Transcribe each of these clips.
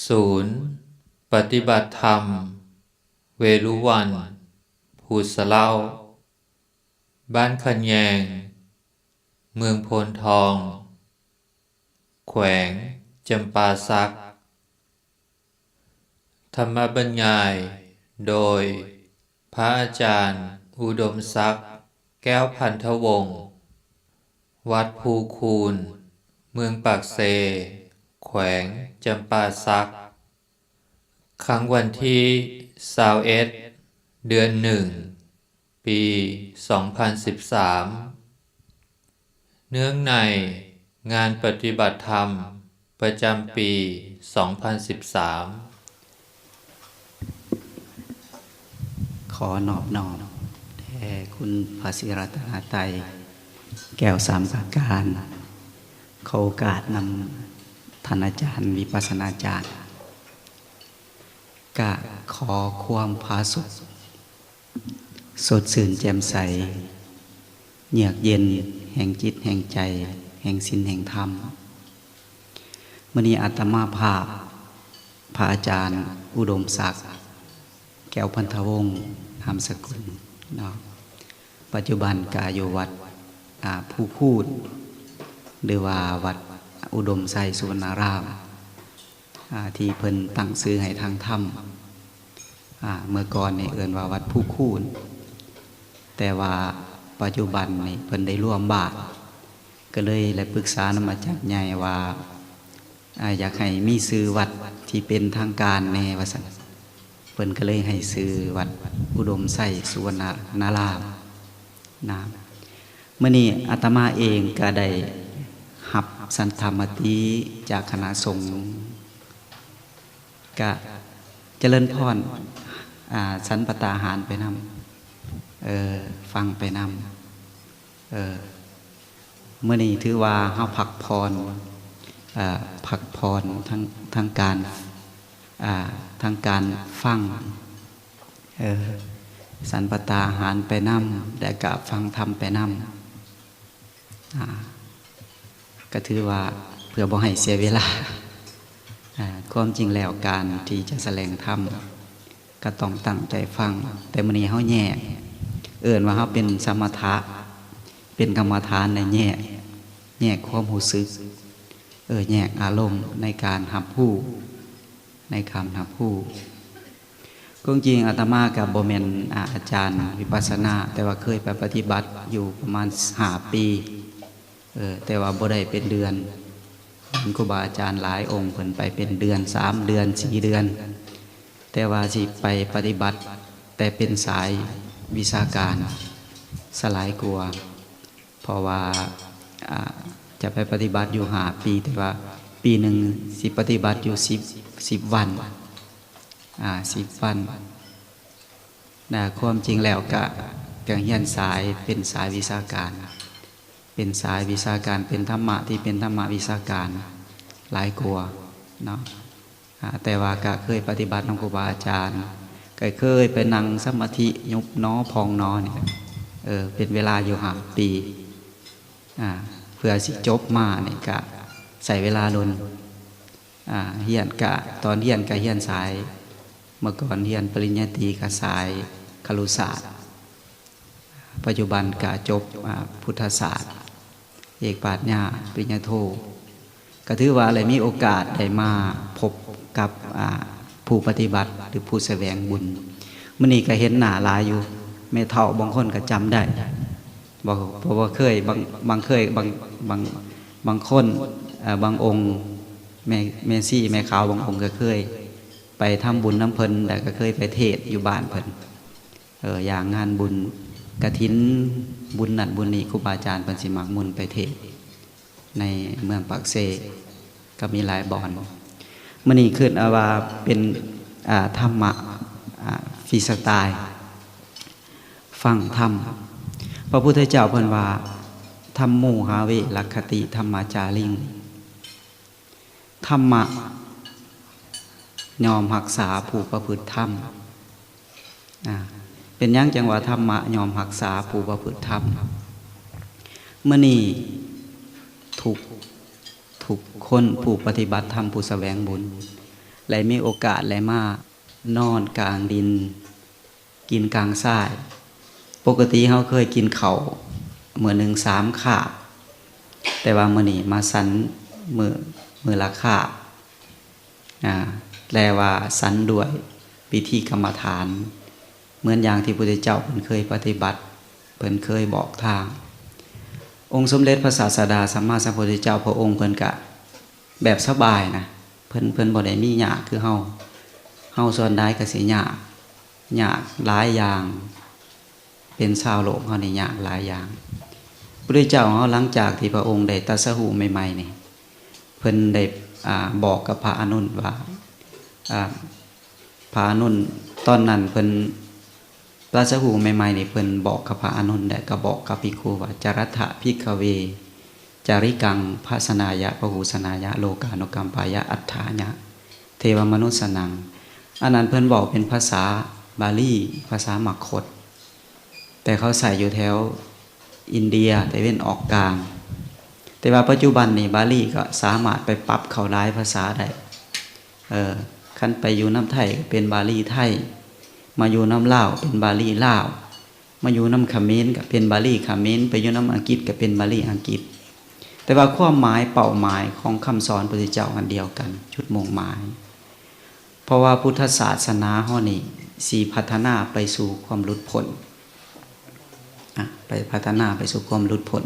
ສູນປະຕິບັດທຳເວລຸວັນ ພູສະເຫຼົ້າ ບ້ານຂະແຍງ ເມືອງໂພນທອງ ແຂວງຈຳປາສັກ. ທຳມະບັນຍາຍໂດຍ ພະອາຈານອຸດົມສັກ ແກ້ວພັນທະວົງ ວັດພູຄູນ ເມືອງປາກເຊ ແຂວງຈຳປາສັກ. ຄັ້ງວັນທີຊາວເອັດ ເດືອນໜຶ່ງ ປີສອງພັນສິບສາມ ເນື່ອງໃນງານປະຕິບັດທຳປະຈຳປີສອງພັນສິບສາມ. ຂໍນອບນ້ອມແດ່ຄຸນພະສີລັດຕະນະໄຕ ແກ້ວສາມປະການ, ຂໍໂອກາດນຳທ່ານອາຈານວິປັດສະນາຈານ ກະຂໍຄວາມຜາສຸກ ສົດຊື່ນແຈ່ມໃສ ເຍືອກເຢັນແຫ່ງຈິດແຫ່ງໃຈ ແຫ່ງສິນແຫ່ງທຳ. ມື້ນີ້ອາດຕະມາພາບ ພະອາຈານອຸດົມສັກ ແກ້ວພັນທະວົງ ນາມສະກຸນເນາະ, ປັດຈຸບັນກະຢູ່ວັດ ອາ ພູຄູນ ຫຼືວ່າວັດອຸດົມໄຊສຸວັນນາຣາມ ອາ ທີ່ເພິ່ນຕັ້ງຊື່ໃຫ້ທາງທຳ. ອາ ເມື່ອກ່ອນນີ້ເອີ້ນວ່າວັດພູຄູນ, ແຕ່ວ່າປັດຈຸບັນນີ້ເພິ່ນໄດ້ລວມບ້ານ, ກໍເລີຍໄດ້ປຶກສານຳອາຈານໃຫຍ່ວ່າ ອາ ຢາກໃຫ້ມີຊື່ວັດທີ່ເປັນທາງການແດ່ວ່າຊັ້ນ, ເພິ່ນກໍເລີຍໃຫ້ຊື່ວັດອຸດົມໄຊສຸວັນນາ ນາຣາມນະ. ມື້ນີ້ອາດຕະມາເອງກໍໄດ້ຮັບສັນທຳມະຕິຈາກຄະນະສົງ ກະຈະເລີນພອນ ອາ ສັນປະທານອາຫານໄປນຳ ເອີ ຟັງໄປນຳ ເອີ ມື້ນີ້ຖືວ່າເຮົາພັກຜ່ອນ ເອີ ພັກຜ່ອນທັງ ທັງການ ອາ ທັງການຟັງ ເອີ ສັນປະທານອາຫານໄປນຳ ແລະກະຟັງທຳໄປນຳ. ອາ ກໍຖືວ່າເພື່ອບໍ່ໃຫ້ເສຍເວລາ, ອາ ຄວາມຈິງແລ້ວການທີ່ຈະສະແດງທຳກໍຕ້ອງຕັ້ງໃຈຟັງ, ແຕ່ມື້ນີ້ເຮົາແຍກ ເອີ້ນວ່າເຮົາເປັນສະມະຖະ ເປັນກຳມະຖານ ແລະ ແຍກ ແຍກຄວາມຮູ້ສຶກ ເອີ ແຍກອາລົມໃນການຮັບຮູ້ ໃນການຮັບຮູ້. ຄວາມຈິງອາດຕະມາກໍບໍ່ແມ່ນ ອາ ອາຈານວິປັດສະນາ, ແຕ່ວ່າເຄີຍໄປປະຕິບັດຢູ່ປະມານຫ້າປີ, ເອີ ແຕ່ວ່າບໍ່ໄດ້ເປັນເດືອນ. ເຫັນຄູບາອາຈານຫຼາຍອົງເພິ່ນໄປເປັນເດືອນ ສາມເດືອນ ສີ່ເດືອນ, ແຕ່ວ່າຊິໄປປະຕິບັດແຕ່ເປັນສາຍວິຊາການຊະຫຼາຍກວ່າ. ເພາະວ່າ ອາ ຈະໄປປະຕິບັດຢູ່ຫ້າປີ, ແຕ່ວ່າປີໜຶ່ງຊິປະຕິບັດຢູ່ສິບ ສິບວັນ ອາ ສິບວັນນະ. ຄວາມຈິງແລ້ວກະ ກະຮຽນສາຍ ເປັນສາຍວິຊາການ ເປັນສາຍວິຊາການ ເປັນທຳມະທີ່ເປັນທຳມະວິຊາການຫຼາຍກວ່າເນາະ. ອາ ແຕ່ວ່າກະເຄີຍປະຕິບັດນຳຄູບາອາຈານ, ກະເຄີຍໄປນັ່ງສະມາທິ ຍຸບໜໍພອງໜໍນີ້ ເອີ ເປັນເວລາຢູ່ຫ້າປີ. ອາ ເພື່ອຊິຈົບມານີ້ກະໃຊ້ເວລາດົນ. ອາ ຮຽນກະ ຕອນຮຽນກະຮຽນສາຍ ເມື່ອກ່ອນຮຽນປະລິນຍາຕີກະສາຍຄະລຸສາດ, ປັດຈຸບັນກະຈົບ ອາ ພຸດທະສາດ ເອກປາດຍາ ປະລິນຍາໂທ. ກໍຖືວ່າໄດ້ມີໂອກາດໄດ້ມາພົບກັບ ອາ ຜູ້ປະຕິບັດ ຫຼື ຜູ້ສະແຫວງບຸນ. ມື້ນີ້ກໍເຫັນໜ້າຫຼາຍຢູ່, ແມ່ເຖົ້າບາງຄົນກໍຈຳໄດ້ ບໍ່ ເພາະວ່າເຄີຍ ບາງ ບາງເຄີຍ ບາງ ບາງ ບາງຄົນ ເອີ ບາງອົງ ແມ່ ແມ່ຊີ ແມ່ຂາວບາງອົງກໍເຄີຍໄປທຳບຸນນຳເພິ່ນ ແລ້ວກໍເຄີຍໄປເທດຢູ່ບ້ານເພິ່ນ. ເອີ ຢ່າງງານບຸນກະຖິນ ບຸນນັ້ນບຸນນີ້ ຄູບາອາຈານເພິ່ນຊິມັກມຸນໄປເທດໃນເມືອງປາກເຊ ກໍມີຫຼາຍບ່ອນ. ມື້ນີ້ຄືນເອົາວ່າເປັນ ອາ ທຳມະ ອາ ຟຣີສະຕາຍ ຟັງທຳ. ພະພຸດທະເຈົ້າເພິ່ນວ່າ ທຳໂມ ຫາເວ ລັກຂະຕິ ທຳມະຈາລິງ. ທຳມະຍ່ອມຮັກສາຜູ້ປະພຶດທຳ. ອາ ເປັນຫຍັງຈັ່ງວ່າທຳມະຍ່ອມຮັກສາຜູ້ປະພຶດທຳ? ມື້ນີ້ທຸກ ທຸກຄົນ ຜູ້ປະຕິບັດທຳ ຜູ້ສະແຫວງບຸນ ໄດ້ມີໂອກາດໄດ້ມານອນກາງດິນ ກິນກາງຊາຍ. ປົກກະຕິເຮົາເຄີຍກິນເຂົ້າມື້ໜຶ່ງສາມຄາບ, ແຕ່ວ່າມື້ນີ້ມາສັນມື້ ມື້ລະຄາບ. ອາ ແລະວ່າສັນດ້ວຍວິທີກຳມະຖານ ເໝືອນຢ່າງທີ່ພຸດທະເຈົ້າເພິ່ນເຄີຍປະຕິບັດ, ເພິ່ນເຄີຍບອກທາງ. ອົງສົມເດັດພະສາສະດາສຳມາສຳພຸດທະເຈົ້າ ພະອົງເພິ່ນກະແບບສະບາຍນະ, ເພິ່ນ ເພິ່ນບໍ່ໄດ້ມີຍາກຄືເຮົາ. ເຮົາສ່ວນຫຼາຍກະຊິຍາກ, ຍາກຫຼາຍຢ່າງ. ເປັນຊາວໂລກເຮົານີ້ຍາກຫຼາຍຢ່າງ. ພະພຸດທະເຈົ້າເຮົາ ຫຼັງຈາກທີ່ພະອົງໄດ້ຕລັດສະຮູ້ໃໝ່ໆນີ້ ເພິ່ນໄດ້ ອາ ບອກກັບພະອານົນວ່າ ອາ ພະອານົນ ຕອນນັ້ນເພິ່ນຕະຫຼະສະຮູ້ໃໝ່ໆນີ້ ເພິ່ນບອກກັບພະອານົນ ແລະກໍບອກກັບພິກຂຸວ່າ ຈະລັດຖະພິກຂະເວ ຈາລິກັງພະສະນາຍະ ພະຫູສະນາຍະ ໂລການຸກຳປາຍະ ອັດຖາຍະ ເທວະມະນຸດສະນັງ. ອັນນັ້ນເພິ່ນເວົ້າເປັນພາສາບາລີ ພາສາມະຄົດ ແຕ່ເຂົາໃຊ້ຢູ່ແຖວອິນເດຍຕາເວັນອອກກາງ. ແຕ່ວ່າປັດຈຸບັນນີ້ບາລີກໍສາມາດໄປປັບເຂົ້າຫຼາຍພາສາໄດ້. ເອີ ຄັນໄປຢູ່ນຳໄທກໍເປັນບາລີໄທ, ມາຢູ່ນຳລາວເປັນບາລີລາວ, ມາຢູ່ນຳຂະເໝນກໍເປັນບາລີຂະເໝນ, ໄປຢູ່ນຳອັງກິດກໍເປັນບາລີອັງກິດ. ແຕ່ວ່າຄວາມໝາຍເປົ້າໝາຍຂອງຄຳສອນພະພຸດທະເຈົ້າອັນດຽວກັນ, ຈຸດມຸ່ງໝາຍ. ເພາະວ່າພຸດທະສາສະໜາເຮົານີ້ຊິພັດທະນາໄປສູ່ຄວາມຫຼຸດພົ້ນ ອະ ໄປພັດທະນາໄປສູ່ຄວາມຫຼຸດພົ້ນ.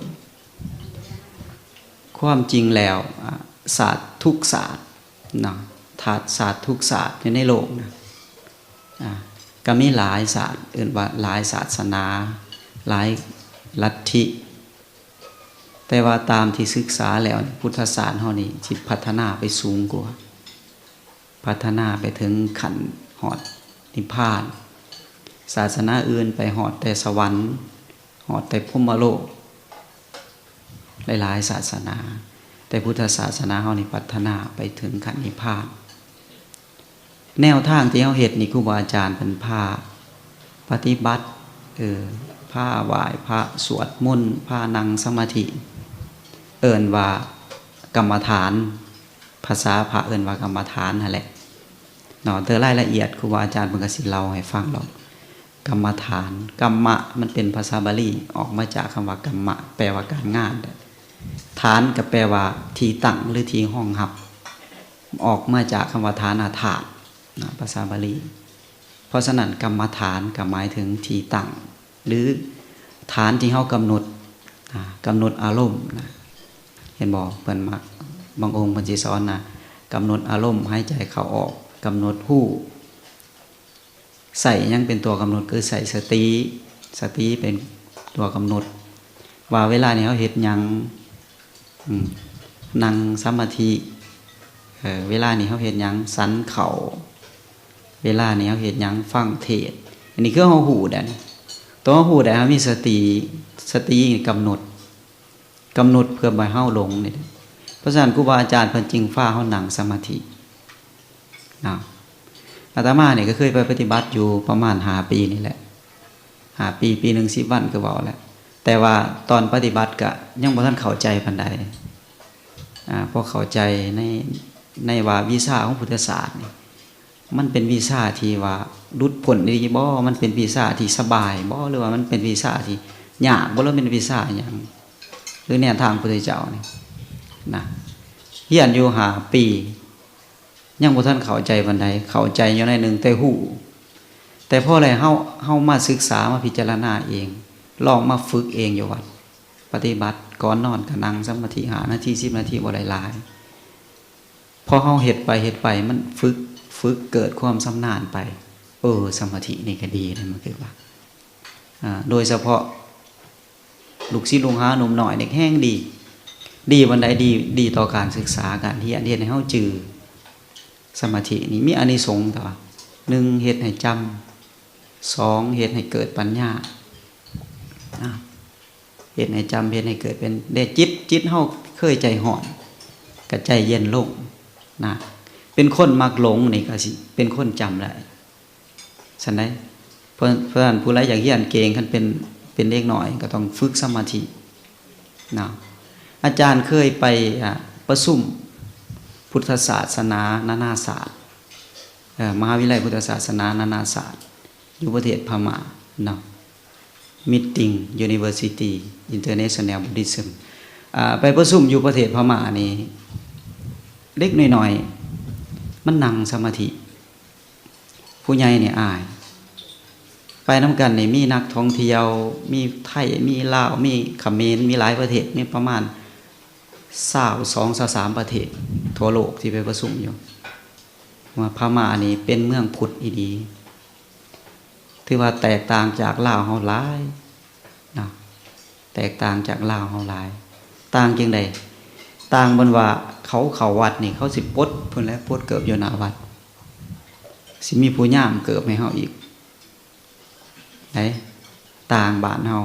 ຄວາມຈິງແລ້ວ ອະ ສາດທຸກສາດເນາະ, ທາດສາດທຸກສາດຢູ່ໃນໂລກນະ ອະ ກະມີຫຼາຍສາດ, ເອີ້ນວ່າຫຼາຍສາສະໜາ, ຫຼາຍລັດທິ. ແຕ່ວ່າຕາມທີ່ສຶກສາແລ້ວ ພຸດທະສາດເຮົານີ້ຊິພັດທະນາໄປສູງກວ່າ, ພັດທະນາໄປເຖິງຂັ້ນຮອດນິບພານ. ສາສະໜາອື່ນໄປຮອດແຕ່ສະຫວັນ, ຮອດແຕ່ພົມມະໂລກ, ຫຼາຍໆສາສະໜາ. ແຕ່ພຸດທະສາສະໜາເຮົານີ້ພັດທະນາໄປເຖິງຂັ້ນນິບພານ. ແນວທາງທີ່ເຮົາເຮັດນີ້ ຄູບາອາຈານເພິ່ນພາປະຕິບັດ, ເອີ ພາໄຫວ້ພະ, ສວດມົນ, ພານັ່ງສະມາທິ, ເອີ້ນວ່າກຳມະຖານ, ພາສາພະເອີ້ນວ່າກຳມະຖານຫັ້ນແຫຼະເນາະ. ແຕ່ລາຍລະອຽດຄູບາອາຈານເພິ່ນກໍຊິເລົ່າໃຫ້ຟັງດອກ. ກຳມະຖານ, ກຳມະ ມັນເປັນພາສາບາລີ ອອກມາຈາກຄຳວ່າກຳມະ ແປວ່າການງານ. ຖານກໍແປວ່າທີ່ຕັ້ງ ຫຼື ທີ່ຮອງຮັບ, ອອກມາຈາກຄຳວ່າຖານະທາດນະ ພາສາບາລີ. ເພາະສະນັ້ນ ກຳມະຖານກໍໝາຍເຖິງທີ່ຕັ້ງ ຫຼື ຖານທີ່ເຮົາກຳນົດ, ອາ ກຳນົດອາລົມນະ. ເຫັນບໍ່? ເພິ່ນມັກ, ບາງອົງເພິ່ນຊິສອນນະ, ກຳນົດອາລົມ ຫາຍໃຈເຂົ້າອອກ, ກຳນົດຮູ້. ໃຊ້ຫຍັງເປັນຕົວກຳນົດ? ຄືໃຊ້ສະຕິ, ສະຕິເປັນຕົວກຳນົດວ່າເວລານີ້ເຮົາເຮັດຫຍັງ, ອືມ ນັ່ງສະມາທິ, ເອີ ເວລານີ້ເຮົາເຮັດຫຍັງ? ສັນເຂົ້າ. ເວລານີ້ເຮົາເຮັດຫຍັງ? ຟັງເທດ. ອັນນີ້ຄືເຮົາຮູ້ໄດ້. ຕົວເຮົາຮູ້ໄດ້ ເຮົາມີສະຕິ, ສະຕິນີ້ກຳນົດ, ກຳນົດເພື່ອບໍ່ໃຫ້ເຮົາຫຼົງນີ້. ເພາະສະນັ້ນ ຄູບາອາຈານເພິ່ນຈຶ່ງພາເຮົານັ່ງສະມາທິເນາະ. ອາດຕະມານີ້ກໍເຄີຍໄປປະຕິບັດຢູ່ປະມານຫ້າປີນີ້ແຫຼະ, ຫ້າປີ, ປີໜຶ່ງສິບວັນ ຄືເວົ້າແຫຼະ. ແຕ່ວ່າຕອນປະຕິບັດກໍຍັງບໍ່ທັນເຂົ້າໃຈປານໃດ. ອາ ພໍເຂົ້າໃຈໃນ, ໃນວ່າວິຊາຂອງພຸດທະສາດນີ້ ມັນເປັນວິຊາທີ່ວ່າຫຼຸດພົ້ນອີ່ຫຼີບໍ? ມັນເປັນວິຊາທີ່ສະບາຍບໍ? ຫຼືວ່າມັນເປັນວິຊາທີ່ຍາກບໍ? ຫຼືມັນເປັນວິຊາຫຍັງ? ຫຼືແນວທາງພະພຸດທະເຈົ້ານີ້ນະ? ຮຽນຢູ່ຫ້າປີ ຍັງບໍ່ທັນເຂົ້າໃຈປານໃດ, ເຂົ້າໃຈຢູ່ໜ້ອຍໜຶ່ງ ແຕ່ຮູ້. ແຕ່ພໍແລ້ວເຮົາ, ເຮົາມາສຶກສາ, ມາພິຈາລະນາເອງ, ລອງມາຝຶກເອງຢູ່ວັດ, ປະຕິບັດ, ກ່ອນນອນກໍນັ່ງສະມາທິຫ້ານາທີ, ສິບນາທີ, ບໍ່ໄດ້ຫຼາຍ. ພໍເຮົາເຮັດໄປ, ເຮັດໄປ, ມັນຝຶກ, ຝຶກເກີດຄວາມຊຳນານໄປ. ເອີ, ສະມາທິນີ້ກໍດີນະ, ມັນຄືວ່າ, ອາ, ໂດຍສະເພາະ ລູກສິດລູກຫາໜຸ່ມນ້ອຍນີ້ແຮງດີ. ດີປານໃດ? ດີ, ດີຕໍ່ການສຶກສາ, ການຮຽນ, ເຮັດໃຫ້ເຮົາຈື່. ສະມາທິນີ້ມີອານິສົງ, ແຕ່ວ່າ ໜຶ່ງ ເຮັດໃຫ້ຈຳ, ສອງ ເຮັດໃຫ້ເກີດປັນຍາ, ນະ, ເຮັດໃຫ້ຈຳ, ເຮັດໃຫ້ເກີດເປັນ ແລະ ຈິດ, ຈິດເຮົາເຄີຍໃຈຮ້ອນ ກໍໃຈເຢັນລົງ, ນະ. ເປັນຄົນມັກຫຼົງນີ້ ກໍຊິເປັນຄົນຈຳໄດ້. ຊັ້ນໃດ? ເພາະ, ເພາະສະນັ້ນ ຜູ້ໃດຢາກຮຽນເກັ່ງ, ຄັນເປັນ, ເປັນເດັກນ້ອຍ ກໍຕ້ອງຝຶກສະມາທິເນາະ. ອາຈານເຄີຍໄປ, ອາ, ປະຊຸມພຸດທະສາສະໜານານາຊາດ ເອີ ມະຫາວິທະຍາໄລພຸດທະສາສະໜານານາຊາດຢູ່ປະເທດພະມ້າເນາະ Meeting University International Buddhism ອາ ໄປປະຊຸມຢູ່ປະເທດພະມ້ານີ້ ເດັກນ້ອຍໆ ມັນນັ່ງສະມາທິ ຜູ້ໃຫຍ່ນີ້ອາຍ ໄປນຳກັນນີ້ມີນັກທ່ອງທ່ຽວ ມີໄທ ມີລາວ ມີຂະເໝນ ມີຫຼາຍປະເທດ ມີປະມານຊາວສອງ ຊາວສາມປະເທດທົ່ວໂລກທີ່ໄປປະຊຸມຢູ່ ວ່າພະມ້ານີ້ເປັນເມືອງພຸດອີ່ຫຼີ ຖືວ່າແຕກຕ່າງຈາກລາວເຮົາຫຼາຍເນາະ ແຕກຕ່າງຈາກລາວເຮົາຫຼາຍ. ຕ່າງຈັ່ງໃດ? ຕ່າງເບິ່ງວ່າເຂົາເຂົ້າວັດນີ້ ເຂົາຊິປົດພຸ້ນແຫຼະ ປົດເກີບຢູ່ໜ້າວັດ ຊິມີຜູ້ຍາມເກີບໃຫ້ເຮົາອີກ ໃດ ຕ່າງບ້ານເຮົາ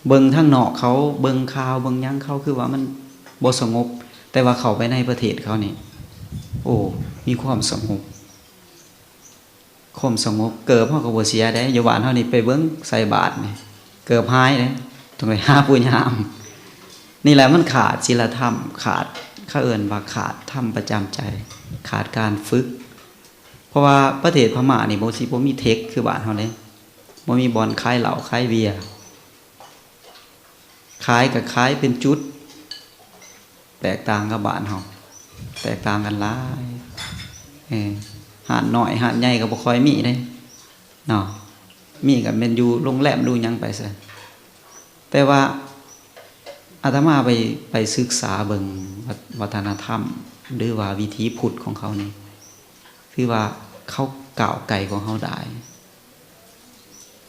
ເບິ່ງທາງນອກເຂົາ ເບິ່ງຂ່າວ ເບິ່ງຫຍັງເຂົາ ຄືວ່າມັນບໍ່ສະຫງົບ ແຕ່ວ່າເຂົ້າໄປໃນປະເທດເຂົານີ້ ໂອ້ ມີຄວາມສະຫງົບ ຄວາມສະຫງົບ ເກີບເຮົາກໍບໍ່ເສຍເດ້ ຢູ່ບ້ານເຮົານີ້ໄປເບິ່ງໃສ່ບາດນີ້ ເກີບຫາຍເດ້ ຕ້ອງໄດ້ຫາຜູ້ຍາມ. ນີ້ແຫຼະ ມັນຂາດສິນລະທຳ ຂາດ ເຂົາເອີ້ນວ່າຂາດທຳປະຈຳໃຈ ຂາດການຝຶກ ເພາະວ່າປະເທດພະມ້ານີ້ບໍ່ ຊິບໍ່ມີເທັກຄືບ້ານເຮົາເດ້ ບໍ່ມີບ່ອນຂາຍເຫຼົ້າຂາຍເບຍ ຂາຍກໍຂາຍເປັນຈຸດ ແຕກຕ່າງກັບບ້ານເຮົາ ແຕກຕ່າງກັນຫຼາຍ. ເອີ ຮ້ານນ້ອຍຮ້ານໃຫຍ່ກໍບໍ່ຄ່ອຍມີເດ້ເນາະ ມີກໍແມ່ນຢູ່ໂຮງແຮມຢູ່ຫຍັງໄປຊະ. ແຕ່ວ່າອາດຕະມາໄປ ໄປສຶກສາເບິ່ງວັດ ວັດທະນະທຳ ຫຼືວ່າວິຖີພຸດຂອງເຂົານີ້ ຄືວ່າເຂົາກ້າວໄກກວ່າເຮົາຫຼາຍ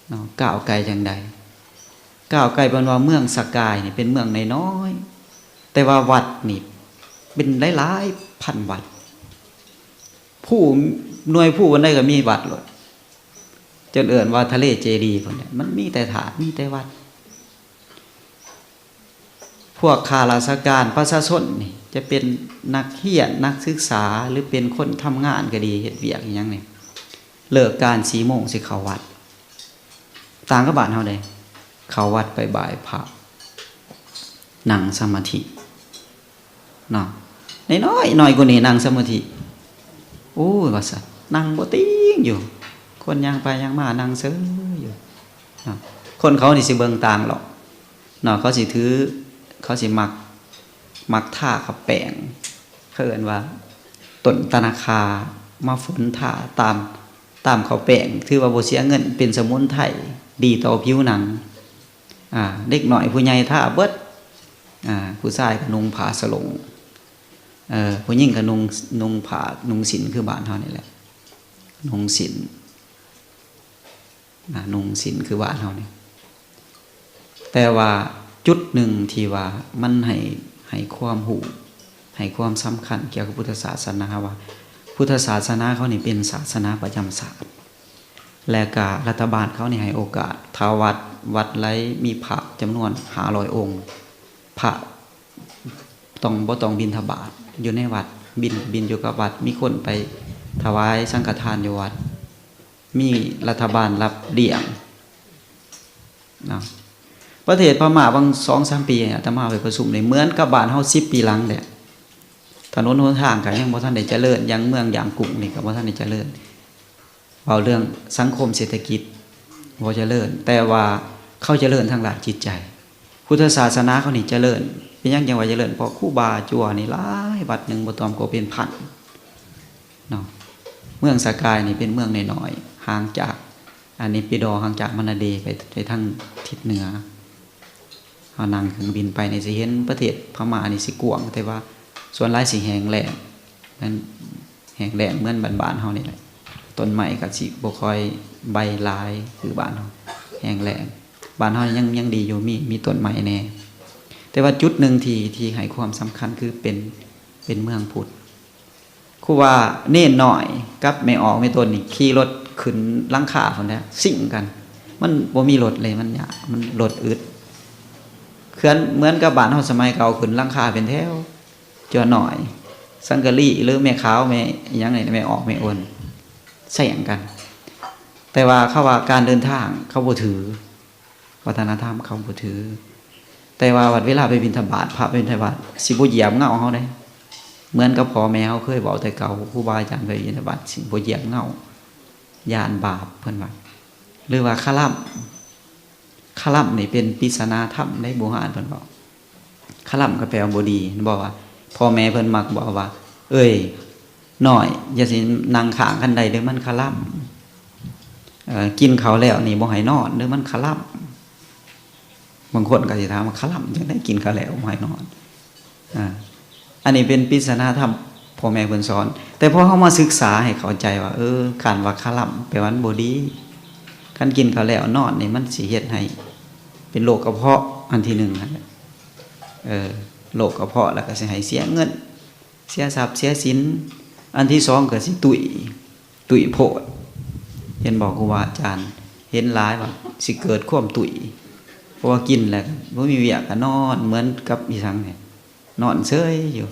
ເນາະ. ກ້າວໄກຈັ່ງໃດ? ກ້າວໄກປານວ່າເມືອງສະກາຍນີ້ເປັນເມືອງນ້ອຍໆ ແຕ່ວ່າວັດນີ້ເປັນຫຼາຍໆພັນວັດ ພູໜ່ວຍພູອັນໃດກໍມີວັດໂລດ ຈົນເອີ້ນວ່າທະເລເຈດີພຸ້ນແຫຼະ ມັນມີແຕ່ທາດ ມີແຕ່ວັດ. ພວກຂ້າລາຊະການ ປະຊາຊົນນີ້ ຈະເປັນນັກຮຽນ ນັກສຶກສາ ຫຼືເປັນຄົນທຳງານກໍດີ ເຮັດວຽກອີ່ຫຍັງນີ້ ເລີກການສີ່ໂມງຊິເຂົ້າວັດ ຕ່າງກັບບ້ານເຮົາເດ້ ເຂົ້າວັດໄປໄຫວ້ພະ ນັ່ງສະມາທິ ເນາະ ນ້ອຍໆ ນ້ອຍກວ່ານີ້ນັ່ງສະມາທິ ໂອ້ຍ ວ່າຊັ້ນ ນັ່ງບໍ່ຕິງຢູ່ ຄົນຍ່າງໄປຍ່າງມານັ່ງເຊີຍຢູ່ເນາະ. ຄົນເຂົານີ້ຊິເບິ່ງຕ່າງຫຼອກເນາະ ເຂົາຊິຖື ເຂົາຊິມັກ ມັກທາເຂົ້າແປ້ງ ເຂົາເອີ້ນວ່າຕົ້ນຕະນາຄາ ມາຝົນທາຕາມ ຕາມເຂົ້າແປ້ງ ຖືວ່າບໍ່ເສຍເງິນ ເປັນສະໝຸນໄພ ດີຕໍ່ຜິວໜັງ. ອ່າ ເດັກນ້ອຍຜູ້ໃຫຍ່ທາເບິດ ອ່າ ຜູ້ຊາຍກໍນຸ່ງຜ້າສະຫຼົງ ເອີ ຜູ້ຍິງກໍນຸ່ງ ນຸ່ງຜ້ານຸ່ງສິ້ນຄືບ້ານເຮົານີ້ແຫຼະ ນຸ່ງສິ້ນ ນະ ນຸ່ງສິ້ນຄືບ້ານເຮົານີ້. ແຕ່ວ່າຈຸດໜຶ່ງທີ່ວ່າມັນໃຫ້ ໃຫ້ຄວາມຮູ້ ໃຫ້ຄວາມສຳຄັນກ່ຽວກັບພຸດທະສາສະໜາວ່າ ພຸດທະສາສະໜາເຂົານີ້ເປັນສາສະໜາປະຈຳຊາດ ແລະກະລັດຖະບານເຂົານີ້ໃຫ້ໂອກາດ ຖ້າວັດ ວັດໃດມີພະຈຳນວນຫ້າຮ້ອຍອົງ ພະຕ້ອງ ບໍ່ຕ້ອງບິນທະບາດຢູ່ໃນວັດ ບິນ ບິນຢູ່ກັບວັດ ມີຄົນໄປຖວາຍສັງຄະທານຢູ່ວັດ ມີລັດຖະບານຮັບລ້ຽງເນາະ. ປະເທດພະມ້າຫວ່າງສອງສາມປີ ອາດຕະມາໄປປະຊຸມນີ້ ເໝືອນກັບບ້ານເຮົາສິບປີຫຼັງແຫຼະ ຖະໜົນຫົນທາງກໍຍັງບໍ່ທັນໄດ້ຈະເລີນ ຢ່າງເມືອງຢ່າງກຸງນີ້ກໍບໍ່ທັນໄດ້ຈະເລີນ ເວົ້າເລື່ອງສັງຄົມເສດຖະກິດບໍ່ຈະເລີນ ແຕ່ວ່າເຂົາຈະເລີນທາງດ້ານຈິດໃຈ. ພຸດທະສາສະໜາເຂົານີ້ຈະເລີນ. ເປັນຫຍັງຈັ່ງວ່າຈະເລີນ? ເພາະຄູບາຈົວນີ້ຫຼາຍ ວັດໜຶ່ງບໍ່ຕ່ຳກວ່າເປັນພັນເນາະ. ເມືອງສະກາຍນີ້ເປັນເມືອງນ້ອຍໆ ຫ່າງຈາກ ອັນນີ້ປີດໍ ຫ່າງຈາກມານາເດໄປ ໄປທາງທິດເໜືອ. ເຮົານັ່ງເຄື່ອງບິນໄປນີ້ຊິເຫັນປະເທດພະມ້ານີ້ຊິກວ້າງ ແຕ່ວ່າສ່ວນຫຼາຍຊິແຫ້ງແລ້ງ ແມ່ນແຫ້ງແລ້ງເໝືອນບ້ານໆເຮົານີ້ແຫຼະ. ຕົ້ນໄມ້ກໍຊິບໍ່ຄ່ອຍໃບຫຼາຍຄືບ້ານເຮົາ ແຫ້ງແລ້ງ. ບ້ານເຮົາຍັງ ຍັງດີຢູ່ ມີ ມີຕົ້ນໄມ້ແດ່. ແຕ່ວ່າຈຸດໜຶ່ງທີ່ ທີ່ໃຫ້ຄວາມສຳຄັນຄືເປັນ ເປັນເມືອງພຸດ. ຄູບາເນນນ້ອຍກັບແມ່ອອກແມ່ຕົນນີ້ຂີ່ລົດຂຶ້ນຫຼັງຄາພຸ້ນແຫຼະ ຊິງກັນ. ມັນບໍ່ມີລົດເລີຍ ມັນຍາກ ມັນລົດອຶດ. ເຂື່ອນເໝືອນກັບບ້ານເຮົາສະໄໝເກົ່າ ຂຶ້ນຫຼັງຄາເປັນແຖວ ຈົວນ້ອຍ ສັງກະລີ ຫຼືແມ່ຂາວ ແມ່ອີ່ຫຍັງນີ້ ແມ່ອອກແມ່ໂອນ ແຊງກັນ. ແຕ່ວ່າເຂົາວ່າການເດີນທາງເຂົາບໍ່ຖື ວັດທະນະທຳເຂົາບໍ່ຖື. ແຕ່ວ່າບັດເວລາໄປບິນທະບາດ ພະໄປບິນທະບາດ ຊິບໍ່ຢຽບເງົາເຮົາເດ້. ເໝືອນກັບພໍ່ແມ່ເຮົາເຄີຍເວົ້າແຕ່ເກົ່າ, ຄູບາອາຈານເຄີຍຢູ່ໃນວັດ ຊິບໍ່ຢຽບເຫງົ້າ ຢ້ານບາບ ເພິ່ນວ່າ. ຫຼືວ່າຄະລຳ, ຄະລຳນີ້ເປັນປິສະນາທຳໃດ ບູຮານເພິ່ນເວົ້າ. ຄະລຳກໍແປວ່າບໍ່ດີ, ເຫັນບໍ່ວ່າພໍ່ແມ່ເພິ່ນມັກເວົ້າວ່າ ເອີຍນ້ອຍ ຢ່າຊິນັ່ງຂ້າງກັນໄດ້ເດີ້ ມັນຄະລຳ. ເອີ ກິນເຂົ້າແລ້ວນີ້ບໍ່ໃຫ້ນອນເດີ້ ມັນຄະລຳ. ບາງຄົນກໍຊິຖາມວ່າ ຄະລຳຈັ່ງໃດ ກິນເຂົ້າແລ້ວບໍ່ໃຫ້ນອນ? ອາ ອັນນີ້ເປັນປິສະນາທຳ ພໍ່ແມ່ເພິ່ນສອນ. ແຕ່ພໍເຮົາມາສຶກສາໃຫ້ເຂົ້າໃຈວ່າ ເອີ ຄັນວ່າຄະລຳແປວ່າມັນບໍ່ດີ, ຄັນກິນເຂົ້າແລ້ວນອນນີ້ ມັນຊິເຮັດໃຫ້ເປັນໂລກກະເພາະ ອັນທີໜຶ່ງຫັ້ນແຫຼະ. ເອີ ໂລກກະເພາະ ແລ້ວກໍຊິໃຫ້ເສຍເງິນ ເສຍຊັບເສຍສິນ. ອັນທີສອງກໍຊິຕຸ້ຍ ຕຸ້ຍໂພດ. ເຫັນບໍ່ ຄູບາອາຈານເຫັນຫຼາຍວ່າຊິເກີດຄວາມຕຸ້ຍ, ເພາະວ່າກິນແລ້ວບໍ່ມີວຽກກໍນອນ ເໝືອນກັບອີຫຍັງນີ້ ນອນເຊີຍຢູ່.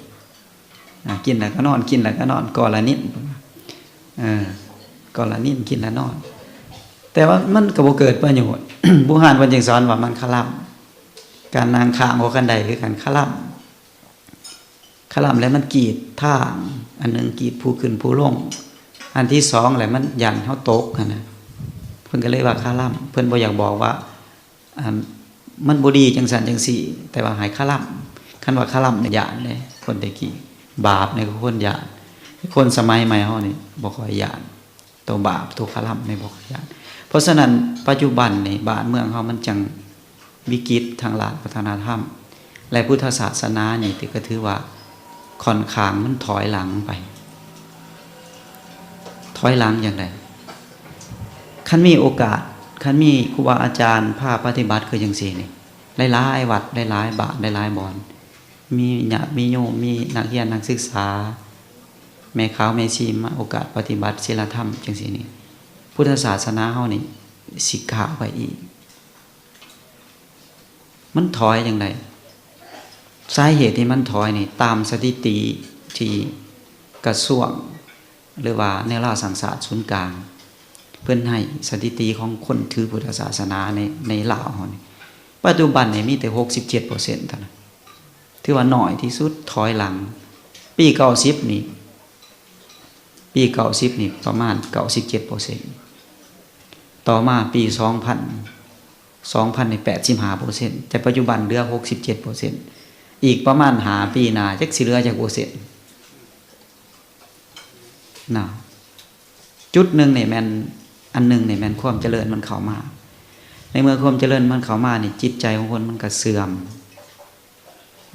ອາ ກິນແລ້ວກໍນອນ ກິນແລ້ວກໍນອນ ກໍລະນິນ ເອີ ກໍລະນິນ ກິນແລ້ວນອນ. ແຕ່ວ່າມັນກໍບໍ່ເກີດປະໂຫຍດ. ບູຮານເພິ່ນຈຶ່ງສອນວ່າມັນຄະລຳ. ການນັ່ງຄ້າງຫົວຄັນໄດຄືກັນ ຄະລຳ. ຄະລຳແລ້ວມັນກີດທາງ, ອັນໜຶ່ງກີດຜູ້ຂຶ້ນຜູ້ລົງ, ອັນທີສອງແລ້ວມັນຢ້ານເຮົາຕົກຫັ້ນນະ. ເພິ່ນກໍເລີຍວ່າຄະລຳ. ເພິ່ນບໍ່ຢາກບອກວ່າ ອັນ ມັນບໍ່ດີຈັ່ງຊັ້ນຈັ່ງຊີ້, ແຕ່ວ່າໃຫ້ຄະລຳ. ຄັນວ່າຄະລຳນີ້ຢ້ານເດ້ ຄົນແຕ່ກີ້ ບາບນີ້ຄືຄົນຢ້ານ. ຄົນສະໄໝໃໝ່ເຮົານີ້ບໍ່ຄ່ອຍຢ້ານ ໂຕບາບໂຕຄະລຳໃນບໍກາຍານ. ເພາະສະນັ້ນ ປັດຈຸບັນນີ້ ບ້ານເມືອງເຮົາມັນຈັ່ງວິກິດທາງດ້ານວັດທະນະທຳ ແລະ ພຸດທະສາສະໜານີ້ ກໍຖືວ່າຂ້ອນຂ້າງມັນຖອຍຫຼັງໄປ. ຖອຍຫຼັງຢ່າງໃດ? ຄັນມີໂອກາດ, ຄັນມີຄູບາອາຈານພາປະຕິບັດຄືຈັ່ງຊີ້ນີ້ ຫຼາຍໆວັດ, ຫຼາຍໆບ້ານ, ຫຼາຍໆບ່ອນ, ມີຍາດມີໂຍມ, ມີນັກຮຽນນັກສຶກສາ, ແມ່ຂາວແມ່ຊີມາໂອກາດປະຕິບັດສິນລະທຳຈັ່ງຊີ້ນີ້ ພຸດທະສາສະໜາເຮົານີ້ຊິກ້າວໄປອີກ. ມັນຖອຍຈັ່ງໃດ? ສາເຫດທີ່ມັນຖອຍນີ້ ຕາມສະຖິຕິທີ່ກະຊວງ ຫຼືວ່າແນວລາວສ້າງຊາດສູນກາງ ເພິ່ນໃຫ້ສະຖິຕິຂອງຄົນຖືພຸດທະສາສະໜາໃນ ໃນລາວເຮົານີ້ ປັດຈຸບັນນີ້ມີແຕ່ຫົກສິບເຈັດເປີເຊັນເທົ່ານັ້ນ. ຖືວ່າໜ້ອຍທີ່ສຸດ, ຖອຍຫຼັງ. ປີເກົ້າສິບນີ້ ປີເກົ້າສິບນີ້ປະມານເກົ້າສິບເຈັດເປີເຊັນ, ຕໍ່ມາປີສອງພັນ ສອງພັນນີ້ແປດສິບຫ້າເປີເຊັນ, ແຕ່ປັດຈຸບັນເຫຼືອຫົກສິບເຈັດເປີເຊັນ. ອີກປະມານຫ້າປີໜ້າ ຈັກຊິເຫຼືອຈັກເປີເຊັນນະ. ຈຸດໜຶ່ງນີ້ແມ່ນ ອັນໜຶ່ງນີ້ແມ່ນຄວາມຈະເລີນມັນເຂົ້າມາ. ໃນເມື່ອຄວາມຈະເລີນມັນເຂົ້າມານີ້ ຈິດໃຈຂອງຄົນມັນກໍເສື່ອມ.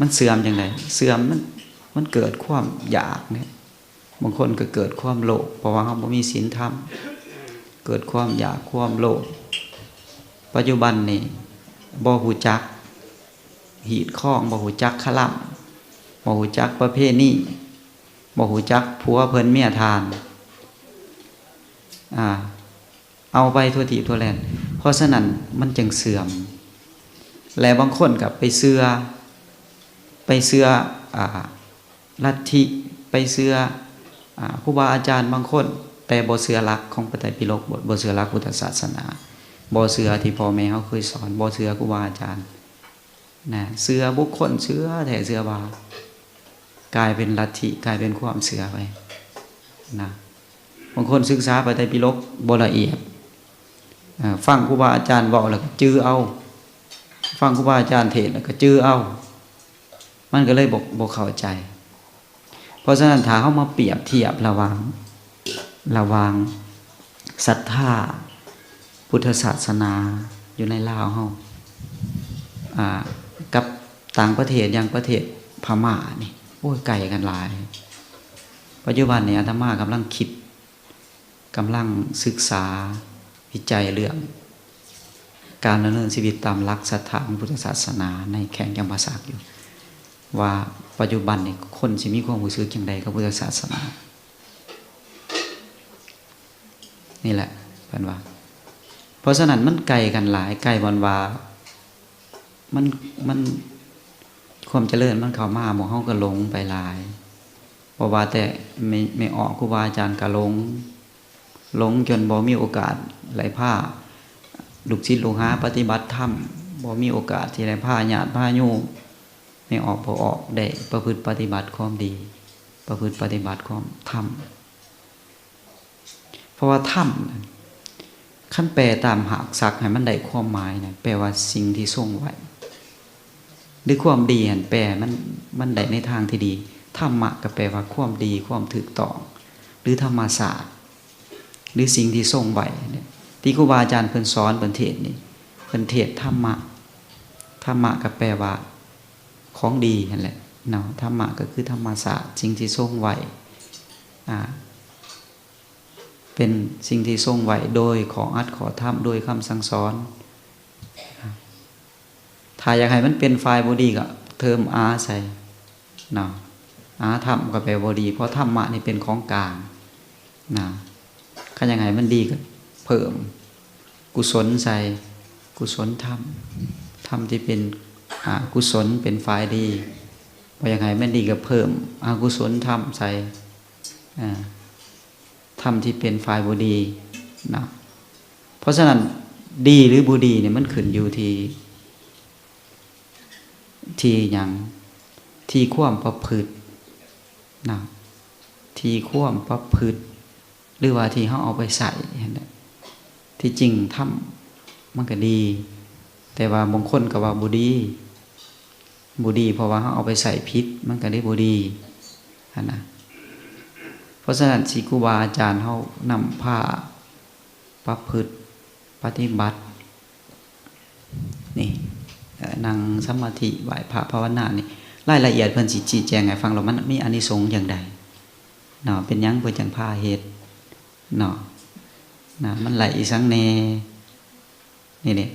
ມັນເສື່ອມຈັ່ງໃດ? ເສື່ອມ ມັນ ມັນເກີດຄວາມຢາກເດ. ບາງຄົນກໍເກີດຄວາມໂລບ ເພາະວ່າເຮົາບໍ່ມີສິນທຳ, ເກີດຄວາມຢາກຄວາມໂລບ. ປັດຈຸບັນນີ້ບໍ່ຮູ້ຈັກຮີດຄອງ, ບໍ່ຮູ້ຈັກຄະລຳ, ບໍ່ຮູ້ຈັກປະເພນີ, ບໍ່ຮູ້ຈັກຜົວເພິ່ນເມຍທ່ານ, ອາ ເອົາໄປທົ່ວທີບທົ່ວແດນ. ເພາະສະນັ້ນມັນຈຶ່ງເສື່ອມ ແລະ ບາງຄົນກໍໄປເຊື່ອ ໄປເຊື່ອ ອາ ລັດທິ ໄປເຊື່ອ ອາ ຄູບາອາຈານບາງຄົນ, ແຕ່ບໍ່ເຊື່ອຫຼັກຂອງພະໄຕປິດົກ, ບໍ່ ບໍ່ເຊື່ອຫຼັກພຸດທະສາສະໜາ, ບໍ່ເຊື່ອທີ່ພໍ່ແມ່ເຮົາເຄີຍສອນ, ບໍ່ເຊື່ອຄູບາອາຈານ. ນະ ເຊື່ອບຸກຄົນ ເຊື່ອແທ້ເຊື່ອວ່າ ກາຍເປັນລັດທິ ກາຍເປັນຄວາມເຊື່ອໄປນະ. ບາງຄົນສຶກສາພະໄຕປິດົກບໍ່ລະອຽດ, ເອີ ຟັງຄູບາອາຈານເວົ້າແລ້ວກໍຈື່ເອົາ, ຟັງຄູບາອາຈານເທດແລ້ວກໍຈື່ເອົາ, ມັນກໍເລີຍບໍ່ ບໍ່ເຂົ້າໃຈ. ເພາະສະນັ້ນ ຖ້າເຮົາມາປຽບທຽບລະຫວ່າງ ລະຫວ່າງສັດທາພຸດທະສາສະໜາຢູ່ໃນລາວເຮົາ ອາ ກັບຕ່າງປະເທດ ຢ່າງປະເທດພະມ້ານີ້ ໂອ້ຍ ໄກກັນຫຼາຍ. ປັດຈຸບັນນີ້ອາດຕະມາກຳລັງຄິດ ກຳລັງສຶກສາວິໄຈເລື່ອງການດຳເນີນຊີວິດຕາມຫຼັກສັດທາຂອງພຸດທະສາສະໜາໃນແຂວງຈຳປາສັກຢູ່ ວ່າປັດຈຸບັນນີ້ຄົນຊິມີຄວາມຮູ້ສຶກຈັ່ງໃດກັບພຸດທະສາສະໜາ ນີ້ແຫຼະເພິ່ນວ່າ. ເພາະສະນັ້ນມັນໄກກັນຫຼາຍ, ໄກບ່ອນວ່າ ມັນ ມັນ ຄວາມຈະເລີນມັນເຂົ້າມາ ໝູ່ເຮົາກໍຫຼົງໄປຫຼາຍ. ບໍ່ວ່າແຕ່ແມ່ ແມ່ອອກຄູບາອາຈານກໍຫຼົງ, ຫຼົງຈົນບໍ່ມີໂອກາດໄດ້ພາລູກສິດລູກຫາປະຕິບັດທຳ, ບໍ່ມີໂອກາດທີ່ໄດ້ພາຍາດພາໂຍມ ແມ່ອອກ ພໍ່ອອກ ໄດ້ປະພຶດປະຕິບັດຄວາມດີ. ປະພຶດປະຕິບັດຄວາມທຳ. ເພາະວ່າທຳ ຄັນແປຕາມຮາກສັກໃຫ້ມັນໄດ້ຄວາມໝາຍນະ ແປວ່າສິ່ງທີ່ຊົງໄວ້ ຫຼືຄວາມດີຫັ້ນ ແປມັນ ມັນໄດ້ໃນທາງທີ່ດີ. ທຳມະກໍແປວ່າຄວາມດີ ຄວາມຖືກຕ້ອງ ຫຼືທຳມະຊາດ ຫຼືສິ່ງທີ່ຊົງໄວ້. ທີ່ຄູບາອາຈານເພິ່ນສອນ ເພິ່ນເທດນີ້ ເພິ່ນເທດທຳມະ. ທຳມະກໍແປວ່າຂອງດີຫັ້ນແຫຼະເນາະ. ທຳມະກໍຄືທຳມະຊາດ ສິ່ງທີ່ຊົງໄວ້ ອ່າ ເປັນສິ່ງທີ່ຊົງໄວ້ໂດຍຂໍ້ອັດຂໍ້ທຳ ໂດຍຄຳສັ່ງສອນ. ຖ້າຢາກໃຫ້ມັນເປັນຝ່າຍບໍ່ດີກໍເຕີມອາໃສ່ເນາະ. ອາທຳກໍແປບໍ່ດີ ເພາະທຳມະນີ້ເປັນຂອງກາງນະ. ຄັນຢາກໃຫ້ມັນດີກໍເພີ່ມ ກຸສົນໃສ່ ກຸສົນທຳ ທຳທີ່ເປັນອາກຸສົນເປັນຝ່າຍດີ. ບໍ່ຢາກໃຫ້ມັນດີກໍເພີ່ມອາກຸສົນທຳໃສ່ ອາ ທຳທີ່ເປັນຝ່າຍບໍ່ດີນະ. ເພາະສະນັ້ນ ດີຫຼືບໍ່ດີນີ້ ມັນຂຶ້ນຢູ່ທີ່ ທີ່ຫຍັງ? ທີ່ຄວາມປະພຶດນະ ທີ່ຄວາມປະພຶດ ຫຼືວ່າທີ່ເຮົາເອົາໄປໃຊ້ຫັ້ນແຫຼະ. ທີ່ຈິງທຳມັນກໍດີ ແຕ່ວ່າບາງຄົນກໍວ່າບໍ່ດີ ບໍ່ດີ ເພາະວ່າເຮົາເອົາໄປໃຊ້ຜິດ ມັນກໍເລີຍບໍ່ດີຫັ້ນນະ. ເພາະສະນັ້ນ ທີ່ຄູບາອາຈານເຮົານຳພາປະພຶດປະຕິບັດ ນີ້ ເອີ່ ນັ່ງສະມາທິ ໄຫວ້ພະ ພາວະນານີ້ ລາຍລະອຽດເພິ່ນຊິຊີ້ແຈງໃຫ້ຟັງ ແລ້ວມັນມີອານິສົງຈັ່ງໃດເນາະ, ເປັນຫຍັງເພິ່ນຈັ່ງພາເຮັດເນາະ ນະ ມັນໄຫຼອີ່ສັງແດ່ ນີ້ເດ້.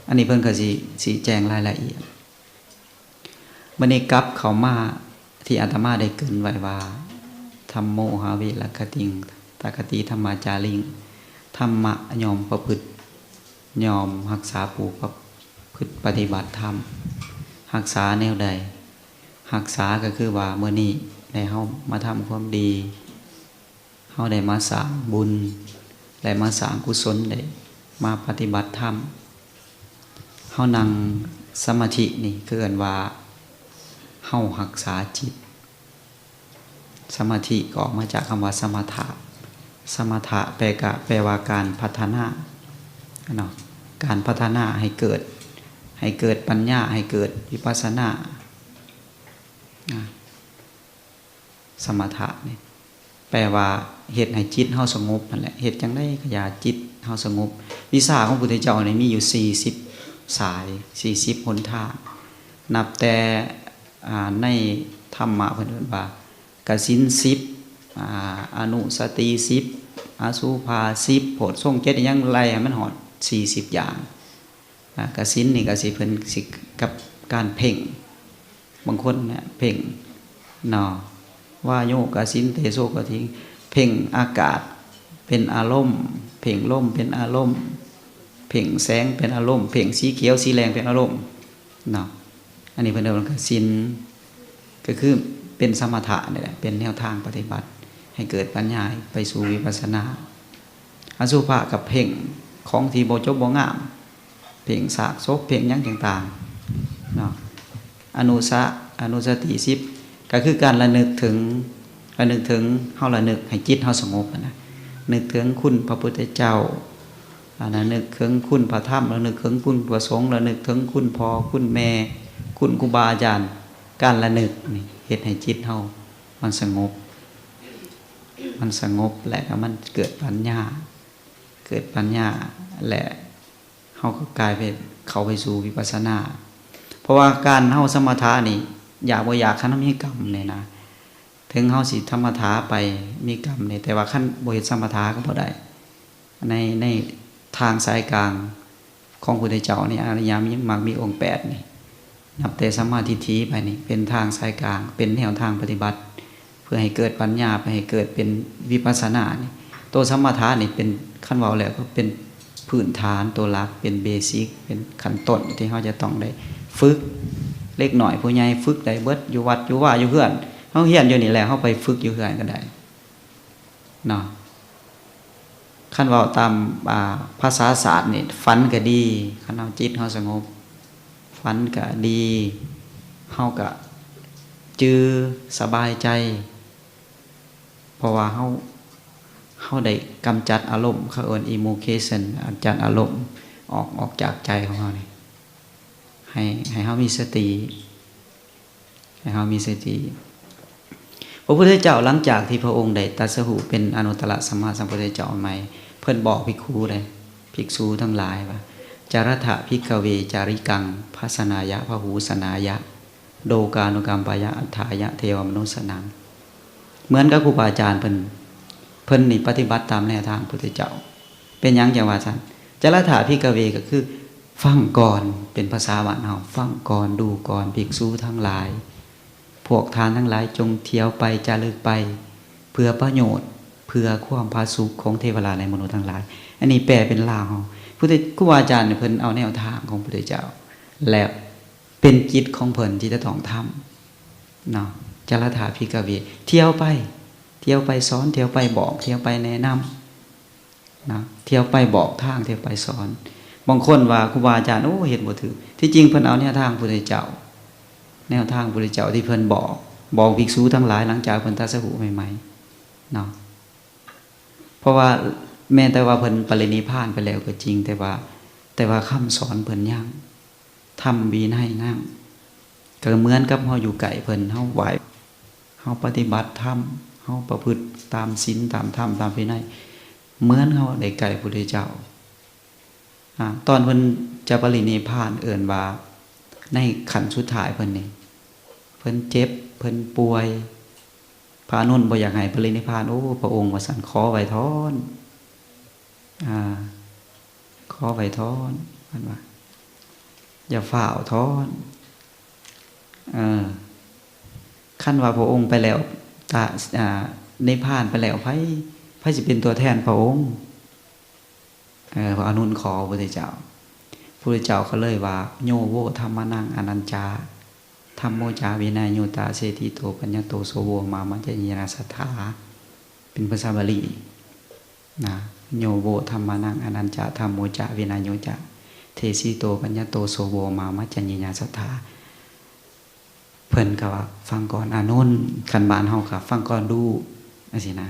ອັນນີ້ເພິ່ນກໍຊິ ຊິແຈງລາຍລະອຽດ. ບັດນີ້ກັບເຂົ້າມາທີ່ອາດຕະມາໄດ້ເກີ່ນໄວ້ວ່າ ທຳໂມ ຫາວິ ລັກຂະຕິງ ຕາຄະຕິ ທຳມາຈາລິງ ທຳມະ ຍ່ອມປະພຶດ ຍ່ອມຮັກສາຜູ້ປະພຶດປະຕິບັດທຳ. ຮັກສາແນວໃດ? ຮັກສາກໍຄືວ່າ ມື້ນີ້ໄດ້ເຮົາມາທຳຄວາມດີ ເຮົາໄດ້ມາສ້າງບຸນ ໄດ້ມາສ້າງກຸສົນ ໄດ້ມາປະຕິບັດທຳ. ເຮົານັ່ງສະມາທິນີ້ ຄືເອີ້ນວ່າເຮົາຮັກສາຈິດ. ສະມາທິກໍອອກມາຈາກຄຳວ່າສະມະຖະ. ສະມະຖະແປກະ ແປວ່າການພັດທະນາເນາະ, ການພັດທະນາໃຫ້ເກີດ ໃຫ້ເກີດປັນຍາ ໃຫ້ເກີດວິປັດສະນາ. ສະມະຖະນີ້ແປວ່າເຮັດໃຫ້ຈິດເຮົາສະຫງົບຫັ້ນແຫຼະ, ເຮັດຈັ່ງໃດກໍຢ່າຈິດເຮົາສະຫງົບ. ວິຊາຂອງພຸດທະເຈົ້ານີ້ມີຢູ່ສີ່ສິບສາຍ ສີ່ສິບຫົນທາງ, ນັບແຕ່ ອ່າ ໃນທຳມະເພິ່ນເອີ້ນວ່າກະສິນສິບ ອາ ອະນຸສະຕິສິບ ອະສຸພາສິບ ໂພດຊົງເຈັດ ອີ່ຫຍັງ ໄລ່ໃຫ້ມັນຮອດສີ່ສິບຢ່າງ. ອາ ກະສິນນີ້ກະຊິເພິ່ນຊິກັບການເພັ່ງ, ບາງຄົນເນຍເພັ່ງເນາະ ວາໂຍກະສິນ ເຕໂຊກະສິນ ເພັ່ງອາກາດເປັນອາລົມ ເພັ່ງລົມເປັນອາລົມ ເພັ່ງແສງເປັນອາລົມ ເພັ່ງສີຂຽວສີແດງເປັນອາລົມເນາະ. ອັນນີ້ເພິ່ນເອີ້ນວ່າກະສິນ ກໍຄືເປັນສະມະຖະນີ້ແຫຼະ ເປັນແນວທາງປະຕິບັດໃຫ້ເກີດປັນຍາໄປສູ່ວິປັດສະນາ. ອະສຸພະກໍເພັ່ງຂອງທີ່ບໍ່ຈົບບໍ່ງາມ ເພັ່ງຊາກສົບ ເພັ່ງຫຍັງຕ່າງໆເນາະ. ອະນຸສະ ອະນຸສະຕິສິບ ກໍຄືການລະນຶກເຖິງ ລະນຶກເຖິງ ເຮົາລະນຶກໃຫ້ຈິດເຮົາສະຫງົບຫັ້ນນະ, ນຶກເຖິງຄຸນພະພຸດທະເຈົ້າ ລະນຶກເຖິງຄຸນພະທຳ ລະນຶກເຖິງຄຸນພະສົງ ລະນຶກເຖິງຄຸນພໍ່ຄຸນແມ່ ຄຸນຄູບາອາຈານ. ການລະນຶກນີ້ເຮັດໃຫ້ຈິດເຮົາມັນສະຫງົບ ມັນສະຫງົບ ແລະກໍມັນເກີດປັນຍາ ເກີດປັນຍາ ແລະ ເຮົາກໍກາຍເປັນເຂົ້າໄປສູ່ວິປັດສະນາ. ເພາະວ່າການເຮົາສະມະຖະນີ້ ຢາກບໍ່ຢາກ ຄັນເຮົາມີກຳນີ້ນະ ເຖິງເຮົາຊິສະມະຖະໄປ ມີກຳນີ້ ແຕ່ວ່າຄັນບໍ່ເຮັດສະມະຖະກໍບໍ່ໄດ້. ໃນ ໃນທາງສາຍກາງຂອງພຸດທະເຈົ້ານີ້ ອະລິຍະມີ ມັກມີອົງແປດນີ້ ນັບແຕ່ສຳມາທິດຖິໄປນີ້ ເປັນທາງສາຍກາງ ເປັນແນວທາງປະຕິບັດ ເພື່ອໃຫ້ເກີດປັນຍາ ເພື່ອໃຫ້ເກີດເປັນວິປັດສະນານີ້. ໂຕສະມະຖະນີ້ເປັນ ຄັນເວົ້າແລ້ວກໍເປັນພື້ນຖານ ໂຕຫຼັກ ເປັນເບສິກ ເປັນຂັ້ນຕົ້ນທີ່ເຮົາຈະຕ້ອງໄດ້ຝຶກ. ເດັກນ້ອຍຜູ້ໃຫຍ່ຝຶກໄດ້ເບິດ ຢູ່ວັດຢູ່ວາຢູ່ເຮືອນ ເຮົາຮຽນຢູ່ນີ້ແຫຼະ ເຮົາໄປຝຶກຢູ່ເຮືອນກໍໄດ້ເນາະ. ຄັນເວົ້າຕາມ ອ່າ ພາສາສາດນີ້ ຝັນກໍດີ ຄັນເຮົາຈິດເຮົາສະຫງົບ ຝັນກະດີ ເຮົາກະ ຈື່ສະບາຍໃຈ ເພາະວ່າເຮົາ ເຮົາໄດ້ກຳຈັດອາລົມ ເຂົາເອີ້ນ emotion ກຳຈັດອາລົມອອກ ອອກຈາກໃຈຂອງເຮົານີ້ ໃຫ້ ໃຫ້ເຮົາມີສະຕິ ໃຫ້ເຮົາມີສະຕິ. ພະພຸດທະເຈົ້າ ຫຼັງຈາກທີ່ພະອົງໄດ້ຕັດສະຮູ້ເປັນອະນຸດຕະລະສຳມາສຳພຸດທະເຈົ້າໃໝ່ ເພິ່ນບອກພິກຂຸເດ້ ພິກສຸທັງຫຼາຍວ່າ ຈາລະຖະພິກຂະເວ ຈາລິກັງ ພາສະນາຍະ ພະຫູສະນາຍະ ໂລການຸກຳປະຍະ ອັດຖາຍະ ເທວະມະນຸດສະນັງ. ເໝືອນກັບຄູບາອາຈານເພິ່ນ ເພິ່ນນີ້ປະຕິບັດຕາມແນວທາງພຸດທະເຈົ້າ. ເປັນຫຍັງຈັ່ງວ່າຊັ້ນ? ຈາລະຖະພິກຂະເວ ກໍຄື ຟັງກ່ອນ ເປັນພາສາບ້ານເຮົາ ຟັງກ່ອນ ດູກ່ອນ ພິກສຸທັງຫຼາຍ ພວກທ່ານທັງຫຼາຍ ຈົ່ງທ່ຽວໄປ ຈາລຶກໄປ ເພື່ອປະໂຫຍດ ເພື່ອຄວາມຜາສຸກຂອງເທວະລາດ ແລະ ມະນຸດທັງຫຼາຍ. ອັນນີ້ແປເປັນລາວເຮົາ ພຸດທະ ຄູບາອາຈານເພິ່ນເອົາແນວທາງຂອງພຸດທະເຈົ້າ ແລະ ເປັນກິດຂອງເພິ່ນທີ່ຈະຕ້ອງທຳເນາະ. ຈາລະຖະພິກຂະເວ ທ່ຽວໄປ ທ່ຽວໄປສອນ ທ່ຽວໄປບອກ ທ່ຽວໄປແນະນຳ ນະ ທ່ຽວໄປບອກທາງ ທ່ຽວໄປສອນ. ບາງຄົນວ່າຄູບາອາຈານ ໂອ້ ເຮັດບໍ່ຖືກ. ທີ່ຈິງເພິ່ນເອົາແນວທາງພຸດທະເຈົ້າ ແນວທາງພຸດທະເຈົ້າທີ່ເພິ່ນບອກ ບອກພິກສຸທັງຫຼາຍ ຫຼັງຈາກເພິ່ນຕັດສະຮູ້ໃໝ່ໆເນາະ. ເພາະວ່າແມ່ນແຕ່ວ່າເພິ່ນປະລິນິບພານໄປແລ້ວກໍຈິງ ແຕ່ວ່າ ແຕ່ວ່າຄຳສອນເພິ່ນຍັງ ທຳວິໄນຍັງ ກໍເໝືອນກັບເຮົາຢູ່ໃກ້ເພິ່ນ ເຮົາໄຫວ້ ເຮົາປະຕິບັດທຳ ເຮົາປະພຶດຕາມສິນ ຕາມທຳ ຕາມວິໄນ ເໝືອນເຮົາໄດ້ໃກ້ພະພຸດທະເຈົ້າ. ອາ ຕອນເພິ່ນຈະປະລິນິບພານ ເອີ້ນວ່າໃນຂັ້ນສຸດທ້າຍເພິ່ນນີ້ ເພິ່ນເຈັບ ເພິ່ນປ່ວຍ ພະອານຸນບໍ່ຢາກໃຫ້ປະລິນິບພານ ໂອ້ ພະອົງ ວ່າຊັ້ນ ຂໍໄວ້ທ້ອນ ອາ ຂໍໄວ້ທ້ອນ ເພິ່ນວ່າ ຢ່າຟ້າວທ້ອນ ເອີ ຄັນວ່າພະອົງໄປແລ້ວ ຕາ ອາ ນິບພານໄປແລ້ວ ໃຜ ໃຜຊິເປັນຕົວແທນພະອົງ? ເອີ ພະອານຸນຂໍພະພຸດທະເຈົ້າ ພະພຸດທະເຈົ້າກໍເລີຍວ່າ ໂຍໂວທຳມະນັງອະນັນຈາ ທຳໂມຈາວິນາໂຍຕາ ເສຕິໂຕ ປັນຍະໂຕ ໂສໂວ ມາມະຈະເຍນະສັດຖາ ເປັນພາສາບາລີນະ ໂຍໂວທຳມະນັງອະນັນຈາ ທຳໂມຈາວິນາໂຍຈາ ເສຕິໂຕ ປັນຍະໂຕ ໂສໂວ ມາມະຈະເຍນະສັດຖາ. ເພິ່ນກໍວ່າ ຟັງກ່ອນອານຸນ ຄັນບ້ານເຮົາກໍຟັງກ່ອນດູ ຈັ່ງຊີ້ນະ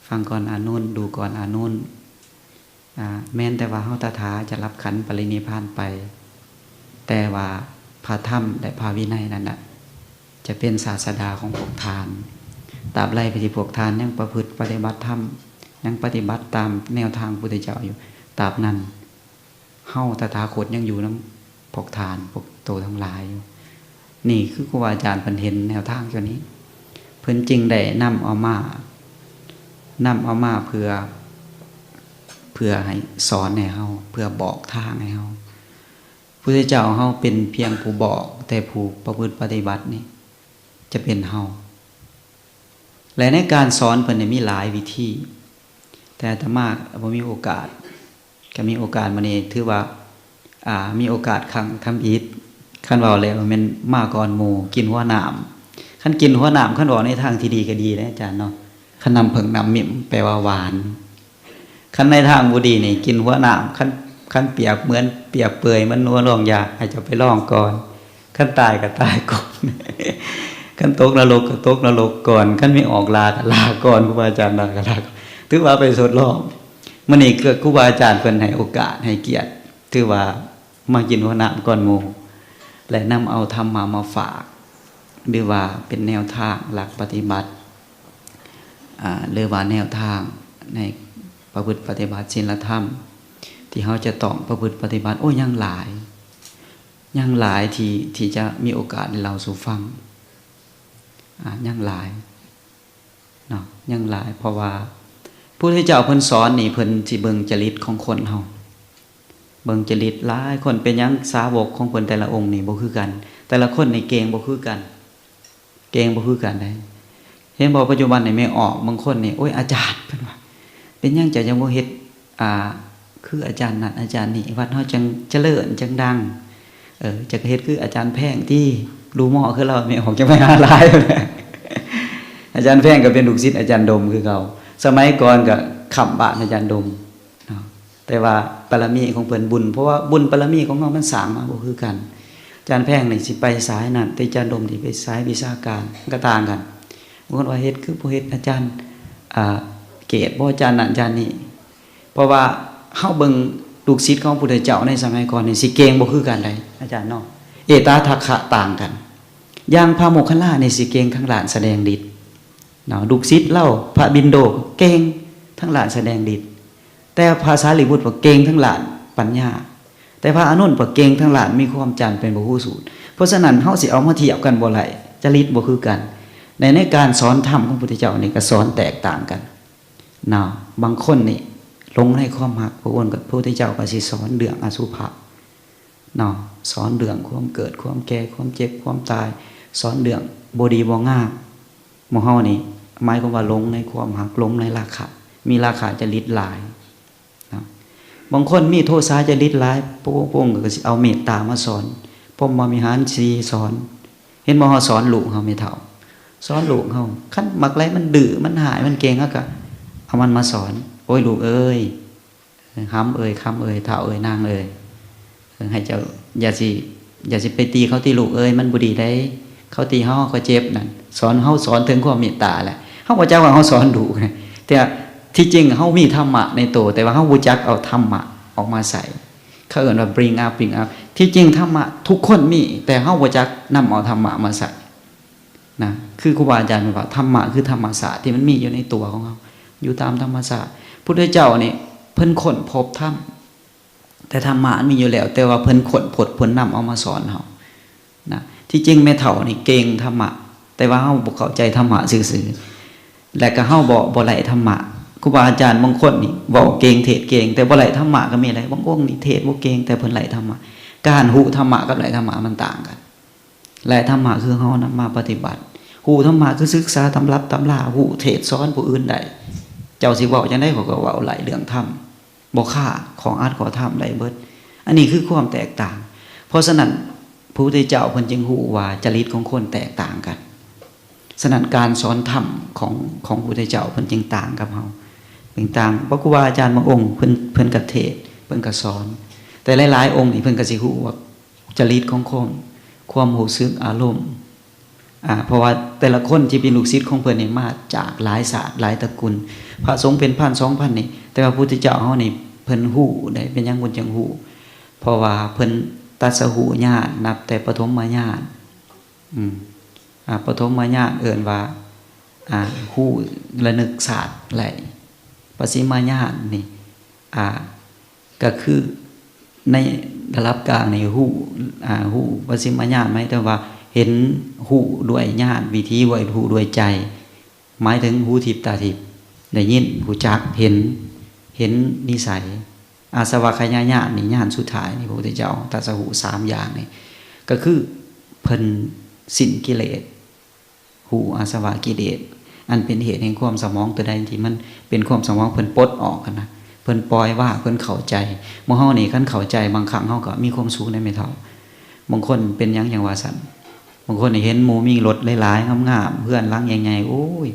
ຟັງກ່ອນອານຸນ ດູກ່ອນອານຸນ. ອາ ແມ່ນແຕ່ວ່າເຮົາຕະຖາຈະລັບຂັນປະລິນິບພານໄປ ແຕ່ວ່າພະທຳ ແລະ ພະວິໄນນັ້ນນະ ຈະເປັນສາດສະດາຂອງພວກທ່ານ. ຕາບໃດທີ່ພວກທ່ານຍັງປະພຶດປະຕິບັດທຳ ຍັງປະຕິບັດຕາມແນວທາງພະພຸດທະເຈົ້າຢູ່ ຕາບນັ້ນ ເຮົາຕະຖາຄົດຍັງຢູ່ນຳພວກທ່ານ ພວກໂຕທັງຫຼາຍຢູ່. ນີ້ຄືຄູບາອາຈານເພິ່ນເຫັນແນວທາງຕົວນີ້ ເພິ່ນຈຶ່ງໄດ້ນຳເອົາມາ ນຳເອົາມາເພື່ອ ເພື່ອໃຫ້ສອນໃຫ້ເຮົາ ເພື່ອບອກທາງໃຫ້ເຮົາ. ພະພຸດທະເຈົ້າເຮົາເປັນພຽງຜູ້ບອກ ແຕ່ຜູ້ປະພຶດປະຕິບັດນີ້ຈະເປັນເຮົາ. ແລະ ໃນການສອນເພິ່ນນີ້ມີຫຼາຍວິທີ ແຕ່ອາດຕະມາກໍບໍ່ມີໂອກາດ ກໍມີໂອກາດມື້ນີ້ ຖືວ່າ ອ່າ ມີໂອກາດຄັ້ງທຳອິດ. ຄັນເວົ້າແລ້ວແມ່ນມາກ່ອນໝູ່ ກິນຫົວນ້ຳ. ຄັນກິນຫົວນ້ຳ ຄັນເວົ້າໃນທາງທີ່ດີກໍດີເດ້ອາຈານເນາະ. ຄັນນ້ຳເຜິ້ງນ້ຳມິ້ມ ແປວ່າຫວານ. ຄັນໃນທາງບໍ່ດີນີ້ ກິນຫົວນ້ຳ ຄັນ ຄັນປຽກເໝືອນປຽກເປື່ອຍ ມັນນົວລອງຢາກໃຫ້ເຈົ້າໄປລອງກ່ອນ. ຄັນຕາຍກໍຕາຍກ່ອນ ຄັນຕົກນະລົກກໍຕົກນະລົກກ່ອນ ຄັນມີອອກລ່າກໍລ່າກ່ອນ ຄູບາອາຈານວ່າກໍລ່າກ່ອນ ຖືວ່າໄປທົດລອງ. ມື້ນີ້ກໍຄູບາອາຈານເພິ່ນໃຫ້ໂອກາດໃຫ້ກຽດ ຖືວ່າມາກິນຫົວນ້ຳກ່ອນໝູ່ ແລະ ນຳເອົາທຳມະມາຝາກ ຫຼືວ່າເປັນແນວທາງຫຼັກປະຕິບັດ ອາ ຫຼືວ່າແນວທາງໃນປະພຶດປະຕິບັດສິນລະທຳ ທີ່ເຮົາຈະຕ້ອງປະພຶດປະຕິບັດ. ໂອ້ຍ ຍັງຫຼາຍ ຍັງຫຼາຍທີ່ ທີ່ຈະມີໂອກາດໄດ້ເລົ່າສູ່ຟັງ ອາ ຍັງຫຼາຍເນາະ ຍັງຫຼາຍ ເພາະວ່າພະພຸດທະເຈົ້າເພິ່ນສອນນີ້ ເພິ່ນຊິເບິ່ງຈະລິດຂອງຄົນເຮົາ ເບິ່ງຈະລິດ. ຫຼາຍຄົນເປັນຫຍັງສາວົກຂອງເພິ່ນແຕ່ລະອົງນີ້ບໍ່ຄືກັນ ແຕ່ລະຄົນນີ້ເກັ່ງບໍ່ຄືກັນ ເກັ່ງບໍ່ຄືກັນໃດ. ເຫັນບໍ່ ປັດຈຸບັນນີ້ແມ່ອອກບາງຄົນນີ້ ໂອ້ຍ ອາຈານ ເພິ່ນວ່າ ເປັນຫຍັງເຈົ້າຍັງບໍ່ເຮັດ ອ່າ ຄືອາຈານນັ້ນອາຈານນີ້ ວັດເຮົາຈັ່ງຈະເລີນຈັ່ງດັງ. ເອີ ເຈົ້າກໍເຮັດຄືອາຈານແພງຕິ ດູໝໍຄືລາວ ແມ່ອອກຈັ່ງໄປຫາຫຼາຍ. ອາຈານແພງກໍເປັນລູກສິດອາຈານດົມຄືເກົ່າ ສະໄໝກ່ອນກໍຄ້ຳບ້ານອາຈານດົມເນາະ. ແຕ່ວ່າບາລະມີຂອງເພິ່ນ ບຸນ ເພາະວ່າບຸນບາລະມີຂອງເຮົາມັນສ້າງມາບໍ່ຄືກັນ. ອາຈານແພງນີ້ຊິໄປສາຍນັ້ນ ແຕ່ອາຈານດົມນີ້ໄປສາຍວິຊາການ ມັນກໍຕ່າງກັນ. ບາງຄົນວ່າເຮັດຄືບໍ່ເຮັດ ອາຈານ ອ່າ ເກດບໍ່ ອາຈານນັ້ນອາຈານນີ້. ເພາະວ່າເຮົາເບິ່ງລູກສິດຂອງພະພຸດທະເຈົ້າໃນສະໄໝກ່ອນນີ້ ຊິເກັ່ງບໍ່ຄືກັນໃດ ອາຈານເນາະ. ເອດຕາທັກຂະຕ່າງກັນ. ຢ່າງພະໂມກຄັນລານີ້ຊິເກັ່ງທາງດ້ານສະແດງລິດເນາະ. ລູກສິດລາວ ພະບິນໂດ ເກັ່ງທາງດ້ານສະແດງລິດ. ແຕ່ພະສາລີບຸດວ່າເກັ່ງທາງດ້ານປັນຍາ, ແຕ່ພະອານົນວ່າເກັ່ງທາງດ້ານມີຄວາມຈຳເປັນພະຫູສູດ. ເພາະສະນັ້ນ ເຮົາຊິເອົາມາທຽບກັນບໍ່ໄດ້, ຈະລິດບໍ່ຄືກັນ. ໃນ ໃນການສອນທຳຂອງພະພຸດທະເຈົ້ານີ້ກໍສອນແຕກຕ່າງກັນເນາະ. ບາງຄົນນີ້ຫຼົງໃນຄວາມຮັກ, ພະອົງ ພະພຸດທະເຈົ້າກໍຊິສອນເລື່ອງອະສຸພະເນາະ, ສອນເລື່ອງຄວາມເກີດ, ຄວາມແກ່, ຄວາມເຈັບ, ຄວາມຕາຍ, ສອນເລື່ອງບໍ່ດີບໍ່ງາມ. ໝູ່ເຮົານີ້ໝາຍຄວາມວ່າຫຼົງໃນຄວາມຮັກ, ຫຼົງໃນລາຄະ, ມີລາຄະຈະລິດຫຼາຍເນາະ. ບາງຄົນມີໂທສາຈະລິດຫຼາຍ, ພະອົງ ພະອົງກໍຊິເອົາເມດຕາມາສອນ, ພົມມະວິຫານສີ່ສອນ. ເຫັນບໍ່, ເຮົາສອນລູກເຮົາ ແມ່ເຖົ້າ, ສອນລູກເຮົາ, ຄັນບັກໃດມັນດື້ ມັນຮ້າຍ ມັນເກັ່ງ ເຮົາກໍເອົາມັນມາສອນ, ໂອ້ຍ ລູກເອີຍ, ຫຳເອີຍ, ຄຳເອີຍ, ທ້າວເອີຍ, ນາງເອີຍ, ໃຫ້ເຈົ້າຢ່າຊິ ຢ່າຊິໄປຕີເຂົາຕິລູກເອີຍ, ມັນບໍ່ດີໃດ໋, ເຂົາຕີເຮົາ ເຮົາກໍເຈັບນັ້ນ. ສອນ ເຮົາສອນເຖິງຄວາມເມດຕາແຫຼະ. ເຮົາບໍ່ຈັກວ່າເຮົາສອນດຸ, ແຕ່ທີ່ຈິງເຮົາມີທຳມະໃນໂຕ, ແຕ່ວ່າເຮົາບໍ່ຈັກເອົາທຳມະອອກມາໃຊ້. ເຂົາເອີ້ນວ່າ bring up, bring up. ທີ່ຈິງທຳມະທຸກຄົນມີ, ແຕ່ເຮົາບໍ່ຈັກນຳເອົາທຳມະມາໃຊ້ນະ. ຄືຄູບາອາຈານເພິ່ນວ່າ ທຳມະຄືທຳມະຊາດທີ່ມັນມີຢູ່ໃນຕົວຂອງເຮົາ, ຢູ່ຕາມທຳມະຊາດ. ພຸດທະເຈົ້ານີ້ເພິ່ນຄົ້ນພົບທຳ, ແຕ່ທຳມະມັນມີຢູ່ແລ້ວ, ແຕ່ວ່າເພິ່ນຄົ້ນພົບ, ເພິ່ນນຳເອົາມາສອນເຮົານະ. ທີ່ຈິງແມ່ເຖົ້ານີ້ເກັ່ງທຳມະ, ແຕ່ວ່າເຮົາບໍ່ເຂົ້າໃຈທຳມະຊື່ໆ, ແລະກໍເຮົາບໍ່ ບໍ່ໄດ້ທຳມະ. ຄູບາອາຈານບາງຄົນນີ້ເວົ້າເກັ່ງ, ເທດເກັ່ງ, ແຕ່ບໍ່ໄດ້ທຳມະກໍມີໄດ໋. ບາງອົງນີ້ເທດບໍ່ເກັ່ງ, ແຕ່ເພິ່ນໄດ້ທຳມະ. ການຮູ້ທຳມະກັບໄດ້ທຳມະມັນຕ່າງກັນ. ແລະທຳມະຄືເຮົານຳມາປະຕິບັດ. ຮູ້ທຳມະຄືສຶກສາຕຳລັບຕຳລາ, ຮູ້ເທດສອນຜູ້ອື່ນໄດ້. ເຈົ້າຊິເວົ້າຈັ່ງໃດ ເຂົາກໍເວົ້າໄດ້ເລື່ອງທຳ. ບໍ່ຄ້າຂອງອັດຂອງທຳໄດ້ເບິດ. ອັນນີ້ຄືຄວາມແຕກຕ່າງ. ເພາະສະນັ້ນ ພະພຸດທະເຈົ້າເພິ່ນຈຶ່ງຮູ້ວ່າຈະລິດຂອງຄົນແຕກຕ່າງກັນ. ສະນັ້ນການສອນທຳຂອງ ຂອງພະພຸດທະເຈົ້າເພິ່ນຈຶ່ງຕ່າງກັບເຮົາ, ເພິ່ນຕ່າງ. ເພາະຄູບາອາຈານບາງອົງເພິ່ນ ເພິ່ນກໍເທດ, ເພິ່ນກໍສອນ, ແຕ່ຫຼາຍໆອົງນີ້ເພິ່ນກໍຊິຮູ້ວ່າຈະລິດຂອງຄົນ, ຄວາມຮູ້ສຶກ, ອາລົມ. ອາ ເພາະວ່າແຕ່ລະຄົນທີ່ເປັນລູກສິດຂອງເພິ່ນນີ້ມາຈາກຫຼາຍຊາດຫຼາຍຕະກຸນ, ພະສົງເປັນພັນສອງພັນນີ້, ແຕ່ວ່າພະພຸດທະເຈົ້າເຮົານີ້ເພິ່ນຮູ້ໄດ໋. ເປັນຫຍັງເພິ່ນຈຶ່ງຮູ້? ເພາະວ່າເພິ່ນຕັດສະຮູ້ຍານ ນັບແຕ່ປະຖົມມະຍານ, ອືມ ອາ ປະຖົມມະຍານເອີ້ນວ່າ ອາ ຮູ້ລະນຶກຊາດໄດ້, ປະສິມມະຍານນີ້ ອາ ກໍຄືໃນລະດັບກາງນີ້ຮູ້ ອາ ຮູ້ປະສິມມະຍານ ໝາຍເຖິງວ່າເຫັນ ຮູ້ດ້ວຍຍານວິຖີ ຮູ້ດ້ວຍໃຈ, ໝາຍເຖິງຫູທິບຕາທິບ ໄດ້ຍິນ ຮູ້ຈັກ ເຫັນ ເຫັນນິໄສ. ອາສະວະຂະຍາຍານນີ້ ຍານສຸດທ້າຍນີ້ ພະພຸດທະເຈົ້າຕັດສະຮູ້ສາມຢ່າງນີ້ ກໍຄືເພິ່ນສິ້ນກິເລດ, ຮູ້ອາສະວະກິເລດ ອັນເປັນເຫດແຫ່ງຄວາມເສົ້າໝອງ ຕົວໃດທີ່ມັນເປັນຄວາມເສົ້າໝອງ ເພິ່ນປົດອອກຫັ້ນນະ, ເພິ່ນປ່ອຍວາງ, ເພິ່ນເຂົ້າໃຈ. ໝູ່ເຮົານີ້ຄັນເຂົ້າໃຈ ບາງຄັ້ງເຮົາກໍມີຄວາມສຸກໃນ ແມ່ເຖົ້າ. ບາງຄົນເປັນຫຍັງຈັ່ງວ່າຊັ້ນ? ບາງຄົນນີ້ເຫັນໝູ່ມີລົດຫຼາຍໆ ງາມໆ ເຮືອນຫຼັງໃຫຍ່ໆ ໂອ້ຍ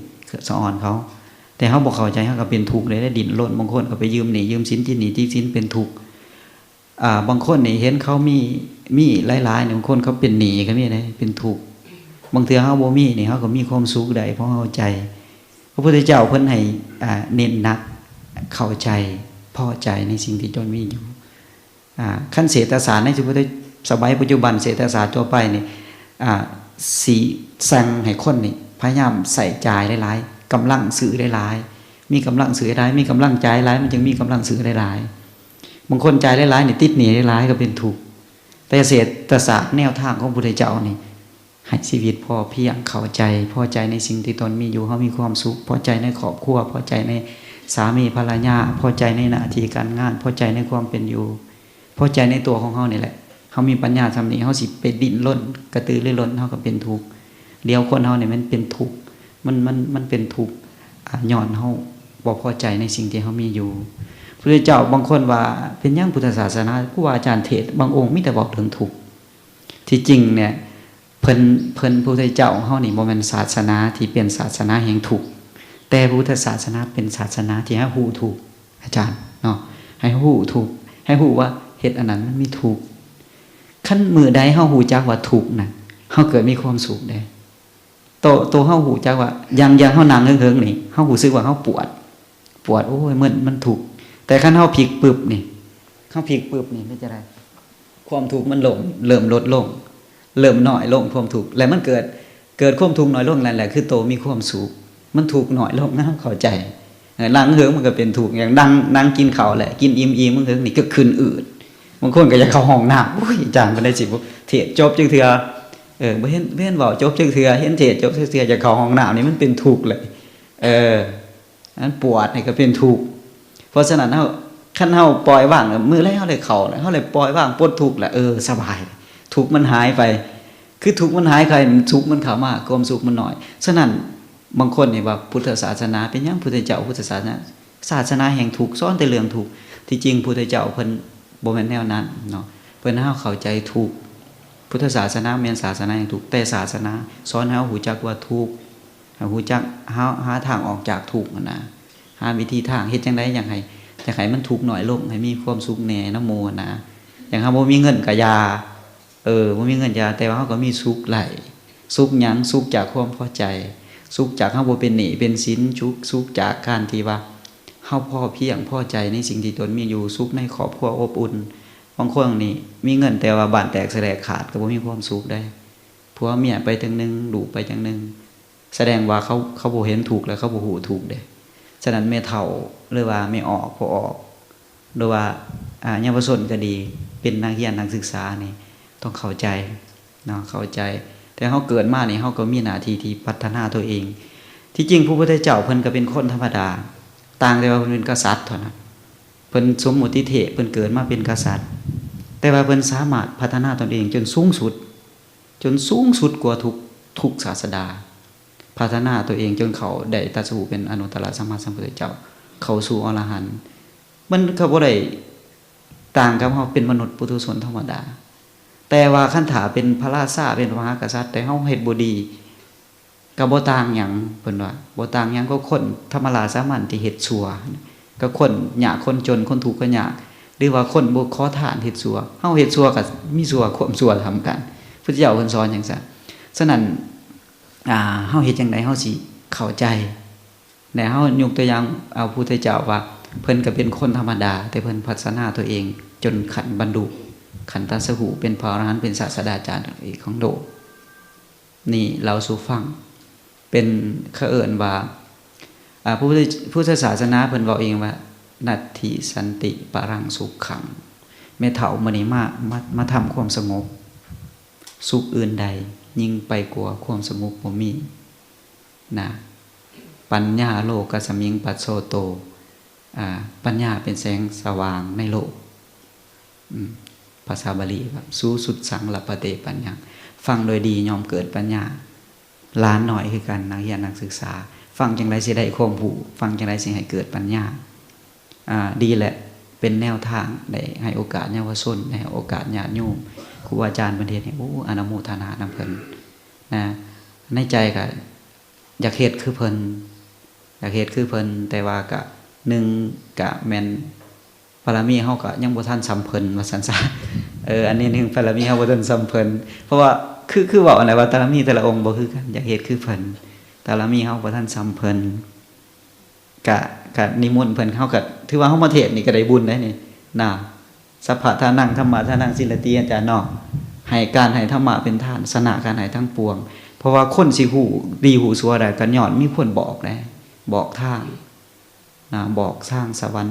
ສະອອນເຂົາ, ແຕ່ເຮົາບໍ່ເຂົ້າໃຈ ເຮົາກໍເປັນທຸກເດ້ ໄດ້ດິ້ນລົນ. ບາງຄົນກໍໄປຢືມໜີ້ຢືມສິນ ຕິດໜີ້ຕິດສິນ ເປັນທຸກ. ອ່າ ບາງຄົນນີ້ເຫັນເຂົາມີ ມີຫຼາຍໆນີ້ ບາງຄົນເຂົາເປັນໜີ້ກໍມີເດ້ ເປັນທຸກ. ບາງເທື່ອເຮົາບໍ່ມີນີ້ ເຮົາກໍມີຄວາມສຸກໄດ້ ເພາະເຮົາໃຈ. ພະພຸດທະເຈົ້າເພິ່ນໃຫ້ ອ່າ ເນັ້ນໜັກເຂົ້າໃຈ ພໍໃຈໃນສິ່ງທີ່ຕົນມີຢູ່. ອ່າ ຄັນເສດຖະສາດໃນ ສະໄໝປັດຈຸບັນ ເສດຖະສາດທົ່ວໄປນີ້ ອ່າ ຊິສັ່ງໃຫ້ຄົນນີ້ພະຍາຍາມໃຊ້ຈ່າຍຫຼາຍໆ ກຳລັງຊື້ຫຼາຍໆ ມີກຳລັງຊື້ຫຼາຍ ມີກຳລັງຈ່າຍຫຼາຍ ມັນຈຶ່ງມີກຳລັງຊື້ຫຼາຍໆ. ບາງຄົນຈ່າຍຫຼາຍໆນີ້ ຕິດໜີ້ຫຼາຍໆ ກໍເປັນທຸກ. ແຕ່ເສດຖະສາດແນວທາງຂອງພະພຸດທະເຈົ້ານີ້ ໃຫ້ຊີວິດພໍພຽງ ເຂົ້າໃຈ ພໍໃຈໃນສິ່ງທີ່ຕົນມີຢູ່ ເຮົາມີຄວາມສຸກ ພໍໃຈໃນຄອບຄົວ ພໍໃຈໃນສາມີພັນລະຍາ ພໍໃຈໃນໜ້າທີ່ການງານ ພໍໃຈໃນຄວາມເປັນຢູ່ ພໍໃຈໃນຕົວຂອງເຮົານີ້ແຫຼະ. ເຮົາມີປັນຍາສ່ຳນີ້ ເຮົາຊິໄປດີ້ນລົນກະຕືລືລົ້ນ ເຮົາກໍເປັນທຸກ. ດຽວຄົນເຮົານີ້ມັນເປັນທຸກ ມັນ ມັນ ມັນເປັນທຸກ ອາ ຍ້ອນເຮົາບໍ່ພໍໃຈໃນສິ່ງທີ່ເຮົາມີຢູ່. ພະພຸດທະເຈົ້າ ບາງຄົນວ່າເປັນຫຍັງພຸດທະສາສະໜາ ຄູບາອາຈານເທດບາງອົງມີແຕ່ເວົ້າເຖິງທຸກ. ທີ່ຈິງເນຍ ເພິ່ນ ເພິ່ນ ພະພຸດທະເຈົ້າຂອງເຮົານີ້ບໍ່ແມ່ນສາສະໜາທີ່ເປັນສາສະໜາແຫ່ງທຸກ, ແຕ່ພະພຸດທະສາສະໜາເປັນສາສະໜາທີ່ໃຫ້ຮູ້ທຸກ ອາຈານເນາະ, ໃຫ້ຮູ້ທຸກ ໃຫ້ຮູ້ວ່າເຮັດອັນນັ້ນມັນມີທຸກ. ຄັນມື້ໃດເຮົາຮູ້ຈັກວ່າທຸກນະ ເຮົາເກີດມີຄວາມສຸກເດ້. ໂຕ ໂຕເຮົາຮູ້ຈັກວ່າ ຢ່າງ ຢ່າງເຮົານັ່ງເຫິງໆນີ້ ເຮົາຮູ້ສຶກວ່າເຮົາປວດ ປວດ ໂອ້ຍ ມັນ ມັນທຸກ. ແຕ່ຄັນເຮົາພິກປຶບນີ້ ເຮົາພິກປຶບນີ້ ມັນຈະໄດ້ ຄວາມທຸກມັນລົງ ເລີ່ມລົດລົງ ເລີ່ມນ້ອຍລົງຄວາມທຸກ ແລະ ມັນເກີດ ເກີດຄວາມທຸກນ້ອຍລົງ ນັ້ນແຫຼະຄືໂຕມີຄວາມສຸກ ມັນທຸກນ້ອຍລົງ ເຮົາເຂົ້າໃຈ. ເອີ ນັ່ງເຫິງມັນກໍເປັນທຸກ ຢ່າງນັ່ງ ນັ່ງກິນເຂົ້າແຫຼະ ກິນອີ່ມໆ ເຫິງໆນີ້ກໍຂຶ້ນອືດ. ບາງຄົນກໍຢາກເຂົ້າຫ້ອງນ້ຳ ໂອ້ຍ ອາຈານ ປານໃດຊິບໍ່ເທດຈົບຈັກເທື່ອ ເອີ ບໍ່ເຫັນ ບໍ່ເຫັນເວົ້າຈົບຈັກເທື່ອ ເຫັນເທດຈົບຈັກເທື່ອ ຢາກເຂົ້າຫ້ອງນ້ຳນີ້ມັນເປັນທຸກເລີຍ. ເອີ ອັນປວດນີ້ກໍເປັນທຸກ. ເພາະສະນັ້ນເຮົາ ຄັນເຮົາປ່ອຍວາງ ມື້ໃດເຮົາໄດ້ເຂົ້າ ເຮົາໄດ້ປ່ອຍວາງ ປົດທຸກແລ້ວ ເອີ ສະບາຍ ທຸກມັນຫາຍໄປ. ຄືທຸກມັນຫາຍໄປ ສຸກມັນເຂົ້າມາ ຄວາມສຸກມັນນ້ອຍ. ສະນັ້ນ ບາງຄົນນີ້ວ່າ ພຸດທະສາສະໜາເປັນຫຍັງ ພຸດທະເຈົ້າ ພຸດທະສາສະໜາ ສາສະໜາແຫ່ງທຸກ ສອນແຕ່ເລື່ອງທຸກ. ທີ່ຈິງພຸດທະເຈົ້າເພິ່ນບໍ່ແມ່ນແນວນັ້ນເນາະ ເພິ່ນໃຫ້ເຮົາເຂົ້າໃຈທຸກ. ພຸດທະສາສະໜາແມ່ນສາສະໜາແຫ່ງທຸກ ແຕ່ສາສະໜາສອນໃຫ້ເຮົາຮູ້ຈັກວ່າທຸກ ໃຫ້ຮູ້ຈັກ ຫາ ຫາທາງອອກຈາກທຸກຫັ້ນນະ ຫາວິທີທາງ ເຮັດຈັ່ງໃດຈັ່ງໃຫ້ ຈັ່ງໃຫ້ມັນທຸກນ້ອຍລົງ ໃຫ້ມີຄວາມສຸກແດ່ນຳໝູ່ຫັ້ນນະ. ຢ່າງເຮົາບໍ່ມີເງິນກໍຢ່າ ເອີ ບໍ່ມີເງິນຢ່າ ແຕ່ວ່າເຮົາກໍມີສຸກຫຼາຍ. ສຸກຫຍັງ? ສຸກຈາກຄວາມພໍໃຈ ສຸກຈາກເຮົາບໍ່ເປັນໜີ້ເປັນສິນ ສຸກ ສຸກຈາກການທີ່ວ່າເຮົາພໍພຽງພໍໃຈໃນສິ່ງທີ່ຕົນມີຢູ່ ສຸກໃນຄອບຄົວອົບອຸ່ນ. ບາງຄົນນີ້ມີເງິນແຕ່ວ່າບ້ານແຕກສະແຫຼກຂາດ ກໍບໍ່ມີຄວາມສຸກໄດ໋. ຜົວເມຍໄປຈັ່ງໜຶ່ງ ລູກໄປຈັ່ງໜຶ່ງ ສະແດງວ່າເຂົາ ເຂົາບໍ່ເຫັນທຸກ ແລະ ເຂົາບໍ່ຮູ້ທຸກເດ້. ສະນັ້ນແມ່ເຖົ້າ ຫຼືວ່າແມ່ອອກ ພໍ່ອອກ ຫຼືວ່າ ອາ ເຍົາວະຊົນກໍດີ ເປັນນັກຮຽນນັກສຶກສານີ້ ຕ້ອງເຂົ້າໃຈເນາະ ເຂົ້າໃຈ. ແຕ່ເຮົາເກີດມານີ້ ເຮົາກໍມີໜ້າທີ່ທີ່ພັດທະນາຕົວເອງ. ທີ່ຈິງພະພຸດທະເຈົ້າເພິ່ນກໍເປັນຄົນທຳມະດາ ຕ່າງແຕ່ວ່າເພິ່ນເປັນກະສັດເທົ່ານັ້ນ. ເພິ່ນສົມມຸດຕິເທບ ເພິ່ນເກີດມາເປັນກະສັດ ແຕ່ວ່າເພິ່ນສາມາດພັດທະນາຕົນເອງຈົນສູງສຸດ ຈົນສູງສຸດກວ່າທຸກ ທຸກສາສະດາ ພັດທະນາຕົວເອງຈົນເຂົ້າໄດ້ຕັດສະຮູ້ເປັນອະນຸດຕະລະສຳມາສຳພຸດທະເຈົ້າ ເຂົ້າສູ່ອໍລະຫັນ. ມັນກໍບໍ່ໄດ້ຕ່າງກັບເຮົາເປັນມະນຸດປຸຖຸຊົນທຳມະດາ. ແຕ່ວ່າຄັນຖ້າເປັນພະລາຊາ ເປັນພະມະຫາກະສັດ ແຕ່ເຮົາເຮັດບໍ່ດີ ກໍບໍ່ຕ່າງຫຍັງ ເພິ່ນວ່າ ບໍ່ຕ່າງຫຍັງກັບຄົນທຳມະດາສາມັນທີ່ເຮັດຊົ່ວ ກັບຄົນຍາກຄົນຈົນ ຄົນທຸກຄົນຍາກ ຫຼືວ່າຄົນບໍ່ຂໍທານເຮັດຊົ່ວ. ເຮົາເຮັດຊົ່ວກໍມີຊົ່ວ ຄວາມຊົ່ວສ່ຳກັນ ພຸດທະເຈົ້າເພິ່ນສອນຈັ່ງຊັ້ນ. ສະນັ້ນ ອາ ເຮົາເຮັດຈັ່ງໃດເຮົາຊິເຂົ້າໃຈ ແລະ ເຮົາຍົກຕົວຢ່າງເອົາພຸດທະເຈົ້າວ່າ ເພິ່ນກໍເປັນຄົນທຳມະດາ ແຕ່ເພິ່ນພັດທະນາຕົວເອງຈົນຂັ້ນບັນລຸ ຂັ້ນຕັດສະຮູ້ເປັນພະອໍລະຫັນ ເປັນສາສະດາຈານເອກຂອງໂລກ. ນີ້ເລົ່າສູ່ຟັງ ເປັນ ເຂົາເອີ້ນວ່າ ອາ ພຸດທະ ພຸດທະສາສະໜາເພິ່ນເວົ້າເອງວ່າ ນັດຖິສັນຕິປະລັງສຸຂັງ. ແມ່ເຖົ້າມື້ນີ້ມາ ມາ ມາທຳຄວາມສະຫງົບ ສຸກອື່ນໃດຍິ່ງໄປກວ່າຄວາມສະຫງົບບໍ່ມີນະ. ປັນຍາໂລກັດສະມິງປັດໂຊໂຕ ອາ ປັນຍາເປັນແສງສະຫວ່າງໃນໂລກ. ອາ ພາສາບາລີວ່າ ສຸຊຸດສັງ ລັບພະເຕ ປັນຍັງ ຟັງໂດຍດີຍ່ອມເກີດປັນຍາ. ຫຼານນ້ອຍຄືກັນ ນັກຮຽນນັກສຶກສາ ຟັງຈັ່ງໃດຊິໄດ້ຄວາມຮູ້ ຟັງຈັ່ງໃດຊິໃຫ້ເກີດປັນຍາ. ອາ ດີແຫຼະ ເປັນແນວທາງ ໄດ້ໃຫ້ໂອກາດເຍົາວະຊົນ ໄດ້ໃຫ້ໂອກາດຍາດໂຍມ ຄູອາຈານເພິ່ນເຮັດໃຫ້ ໂອ້ ອະນຸໂມທະນານຳເພິ່ນນະ. ໃນໃຈກໍຢາກເຮັດຄືເພິ່ນ ຢາກເຮັດຄືເພິ່ນ ແຕ່ວ່າກະ ໜຶ່ງ ກະແມ່ນບາລະມີເຮົາກະຍັງບໍ່ທັນສ່ຳເພິ່ນວ່າຊັ້ນຊະ. ເອີ ອັນນີ້ໜຶ່ງ ບາລະມີເຮົາບໍ່ທັນສ່ຳເພິ່ນ ເພາະວ່າ ຄື ຄືເວົ້າຫັ້ນແຫຼະວ່າ ບາລະມີແຕ່ລະອົງບໍ່ຄືກັນ ຢາກເຮັດຄືເພິ່ນ ບາລະມີເຮົາບໍ່ທັນສ່ຳເພິ່ນ. ກະ ກະນິມົນເພິ່ນ ເຮົາກະຖືວ່າເຮົາມາເທດນີ້ກະໄດ້ບຸນໄດ໋ນີ້ນະ. ສັບພະທານັງ ທຳມະທານັງ ສິນລະຕິ ອາຈານເນາະ ໃຫ້ການໃຫ້ທຳມະເປັນທານ ຊະນະການໃຫ້ທັງປວງ. ເພາະວ່າຄົນຊິຮູ້ດີຮູ້ຊົ່ວໄດ້ ກໍຍ້ອນມີຄົນບອກແຫຼະ ບອກທາງນະ ບອກທາງສະຫວັນ.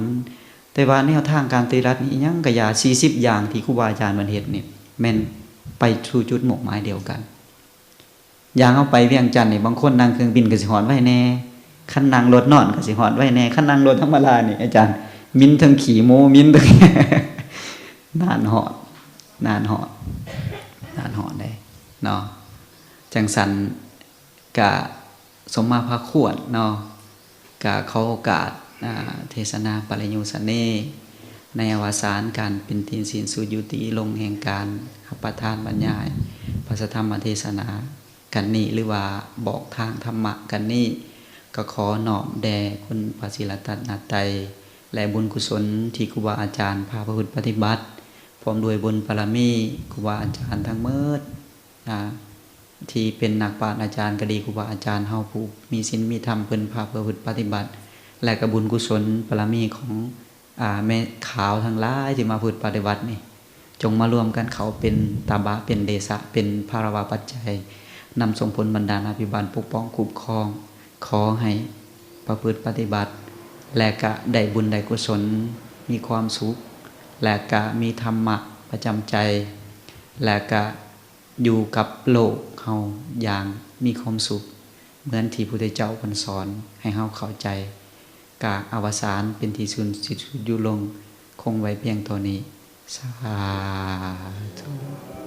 ແຕ່ວ່າແນວທາງການປະຕິບັດນີ້ ອີ່ຫຍັງກະຢ່າ ສີ່ສິບຢ່າງທີ່ຄູບາອາຈານເພິ່ນເຮັດນີ້ ແມ່ນໄປສູ່ຈຸດມຸ່ງໝາຍດຽວກັນ. ຢ່າງເຮົາໄປວຽງຈັນນີ້ ບາງຄົນນັ່ງເຄື່ອງບິນກໍຊິຮອດໄວແດ່ ຄັນນັ່ງລົດນອນກໍຊິຮອດໄວແດ່ ຄັນນັ່ງລົດທຳມະດານີ້ ອາຈານ ໝິ່ນເຖິງຂີ້ໝູ ໝິ່ນເຖິງ ນານຮອດ ນານຮອດ ນານຮອດເດ້ເນາະ. ຈັ່ງຊັ້ນກະສົມມາພາຄວນເນາະ. ກະຂໍໂອກາດ ອາ ເທສະນາປະລິໂຍສະເນ ໃນອະວະສານການເປັນຕີນສິ້ນສຸດຍຸຕິລົງແຫ່ງການຮັບປະທານບັນຍາຍພະສັດທຳມະເທສະນາກັນນີ້ ຫຼືວ່າບອກທາງທຳມະກັນນີ້ ກໍຂໍນ້ອມແດ່ຄຸນພະສີລັດຕະນະໄຕ ແລະ ບຸນກຸສົນທີ່ຄູບາອາຈານພາປະພຶດປະຕິບັດ ພ ວມດ້ວຍບຸນບາລະມີຄູບາອາຈານທັງໝົດ ອ່າ ທີ່ເປັນນັກປາດອາຈານກໍດີ ຄູບາອາຈານເຮົາຜູ້ມີສິນມີທຳ ເພິ່ນພາປະພຶດປະຕິບັດ ແລະ ກະບຸນກຸສົນບາລະມີຂອງ ອ່າ ແມ່ຂາວທັງຫຼາຍທີ່ມາປະພຶດປະຕິບັດນີ້ ຈົ່ງມາລວມກັນເຂົ້າເປັນຕະບະ ເປັນເດຊະ ເປັນພາລະວະປັດໄຈ ນຳສົ່ງຜົນບັນດານອາພິບານປົກປ້ອງຄຸ້ມຄອງ. ຂໍໃຫ້ປະພຶດປະຕິບັດ ແລະ ກະໄດ້ບຸນໄດ້ກຸສົນ ມີຄວາມສຸກ ແລະ ກະມີທຳມະປະຈຳໃຈ ແລະ ກະຢູ່ກັບໂລກເຮົາຢ່າງມີຄວາມສຸກ ເໝືອນທີ່ພຸດທະເຈົ້າເພິ່ນສອນໃຫ້ເຮົາເຂົ້າໃຈ. ກາບອະວະສານເປັນທີ່ສຸດ ສິ້ນສຸດຢູ່ລົງ ຄົງໄວ້ພຽງເທົ່ານີ້. ສາທຸ.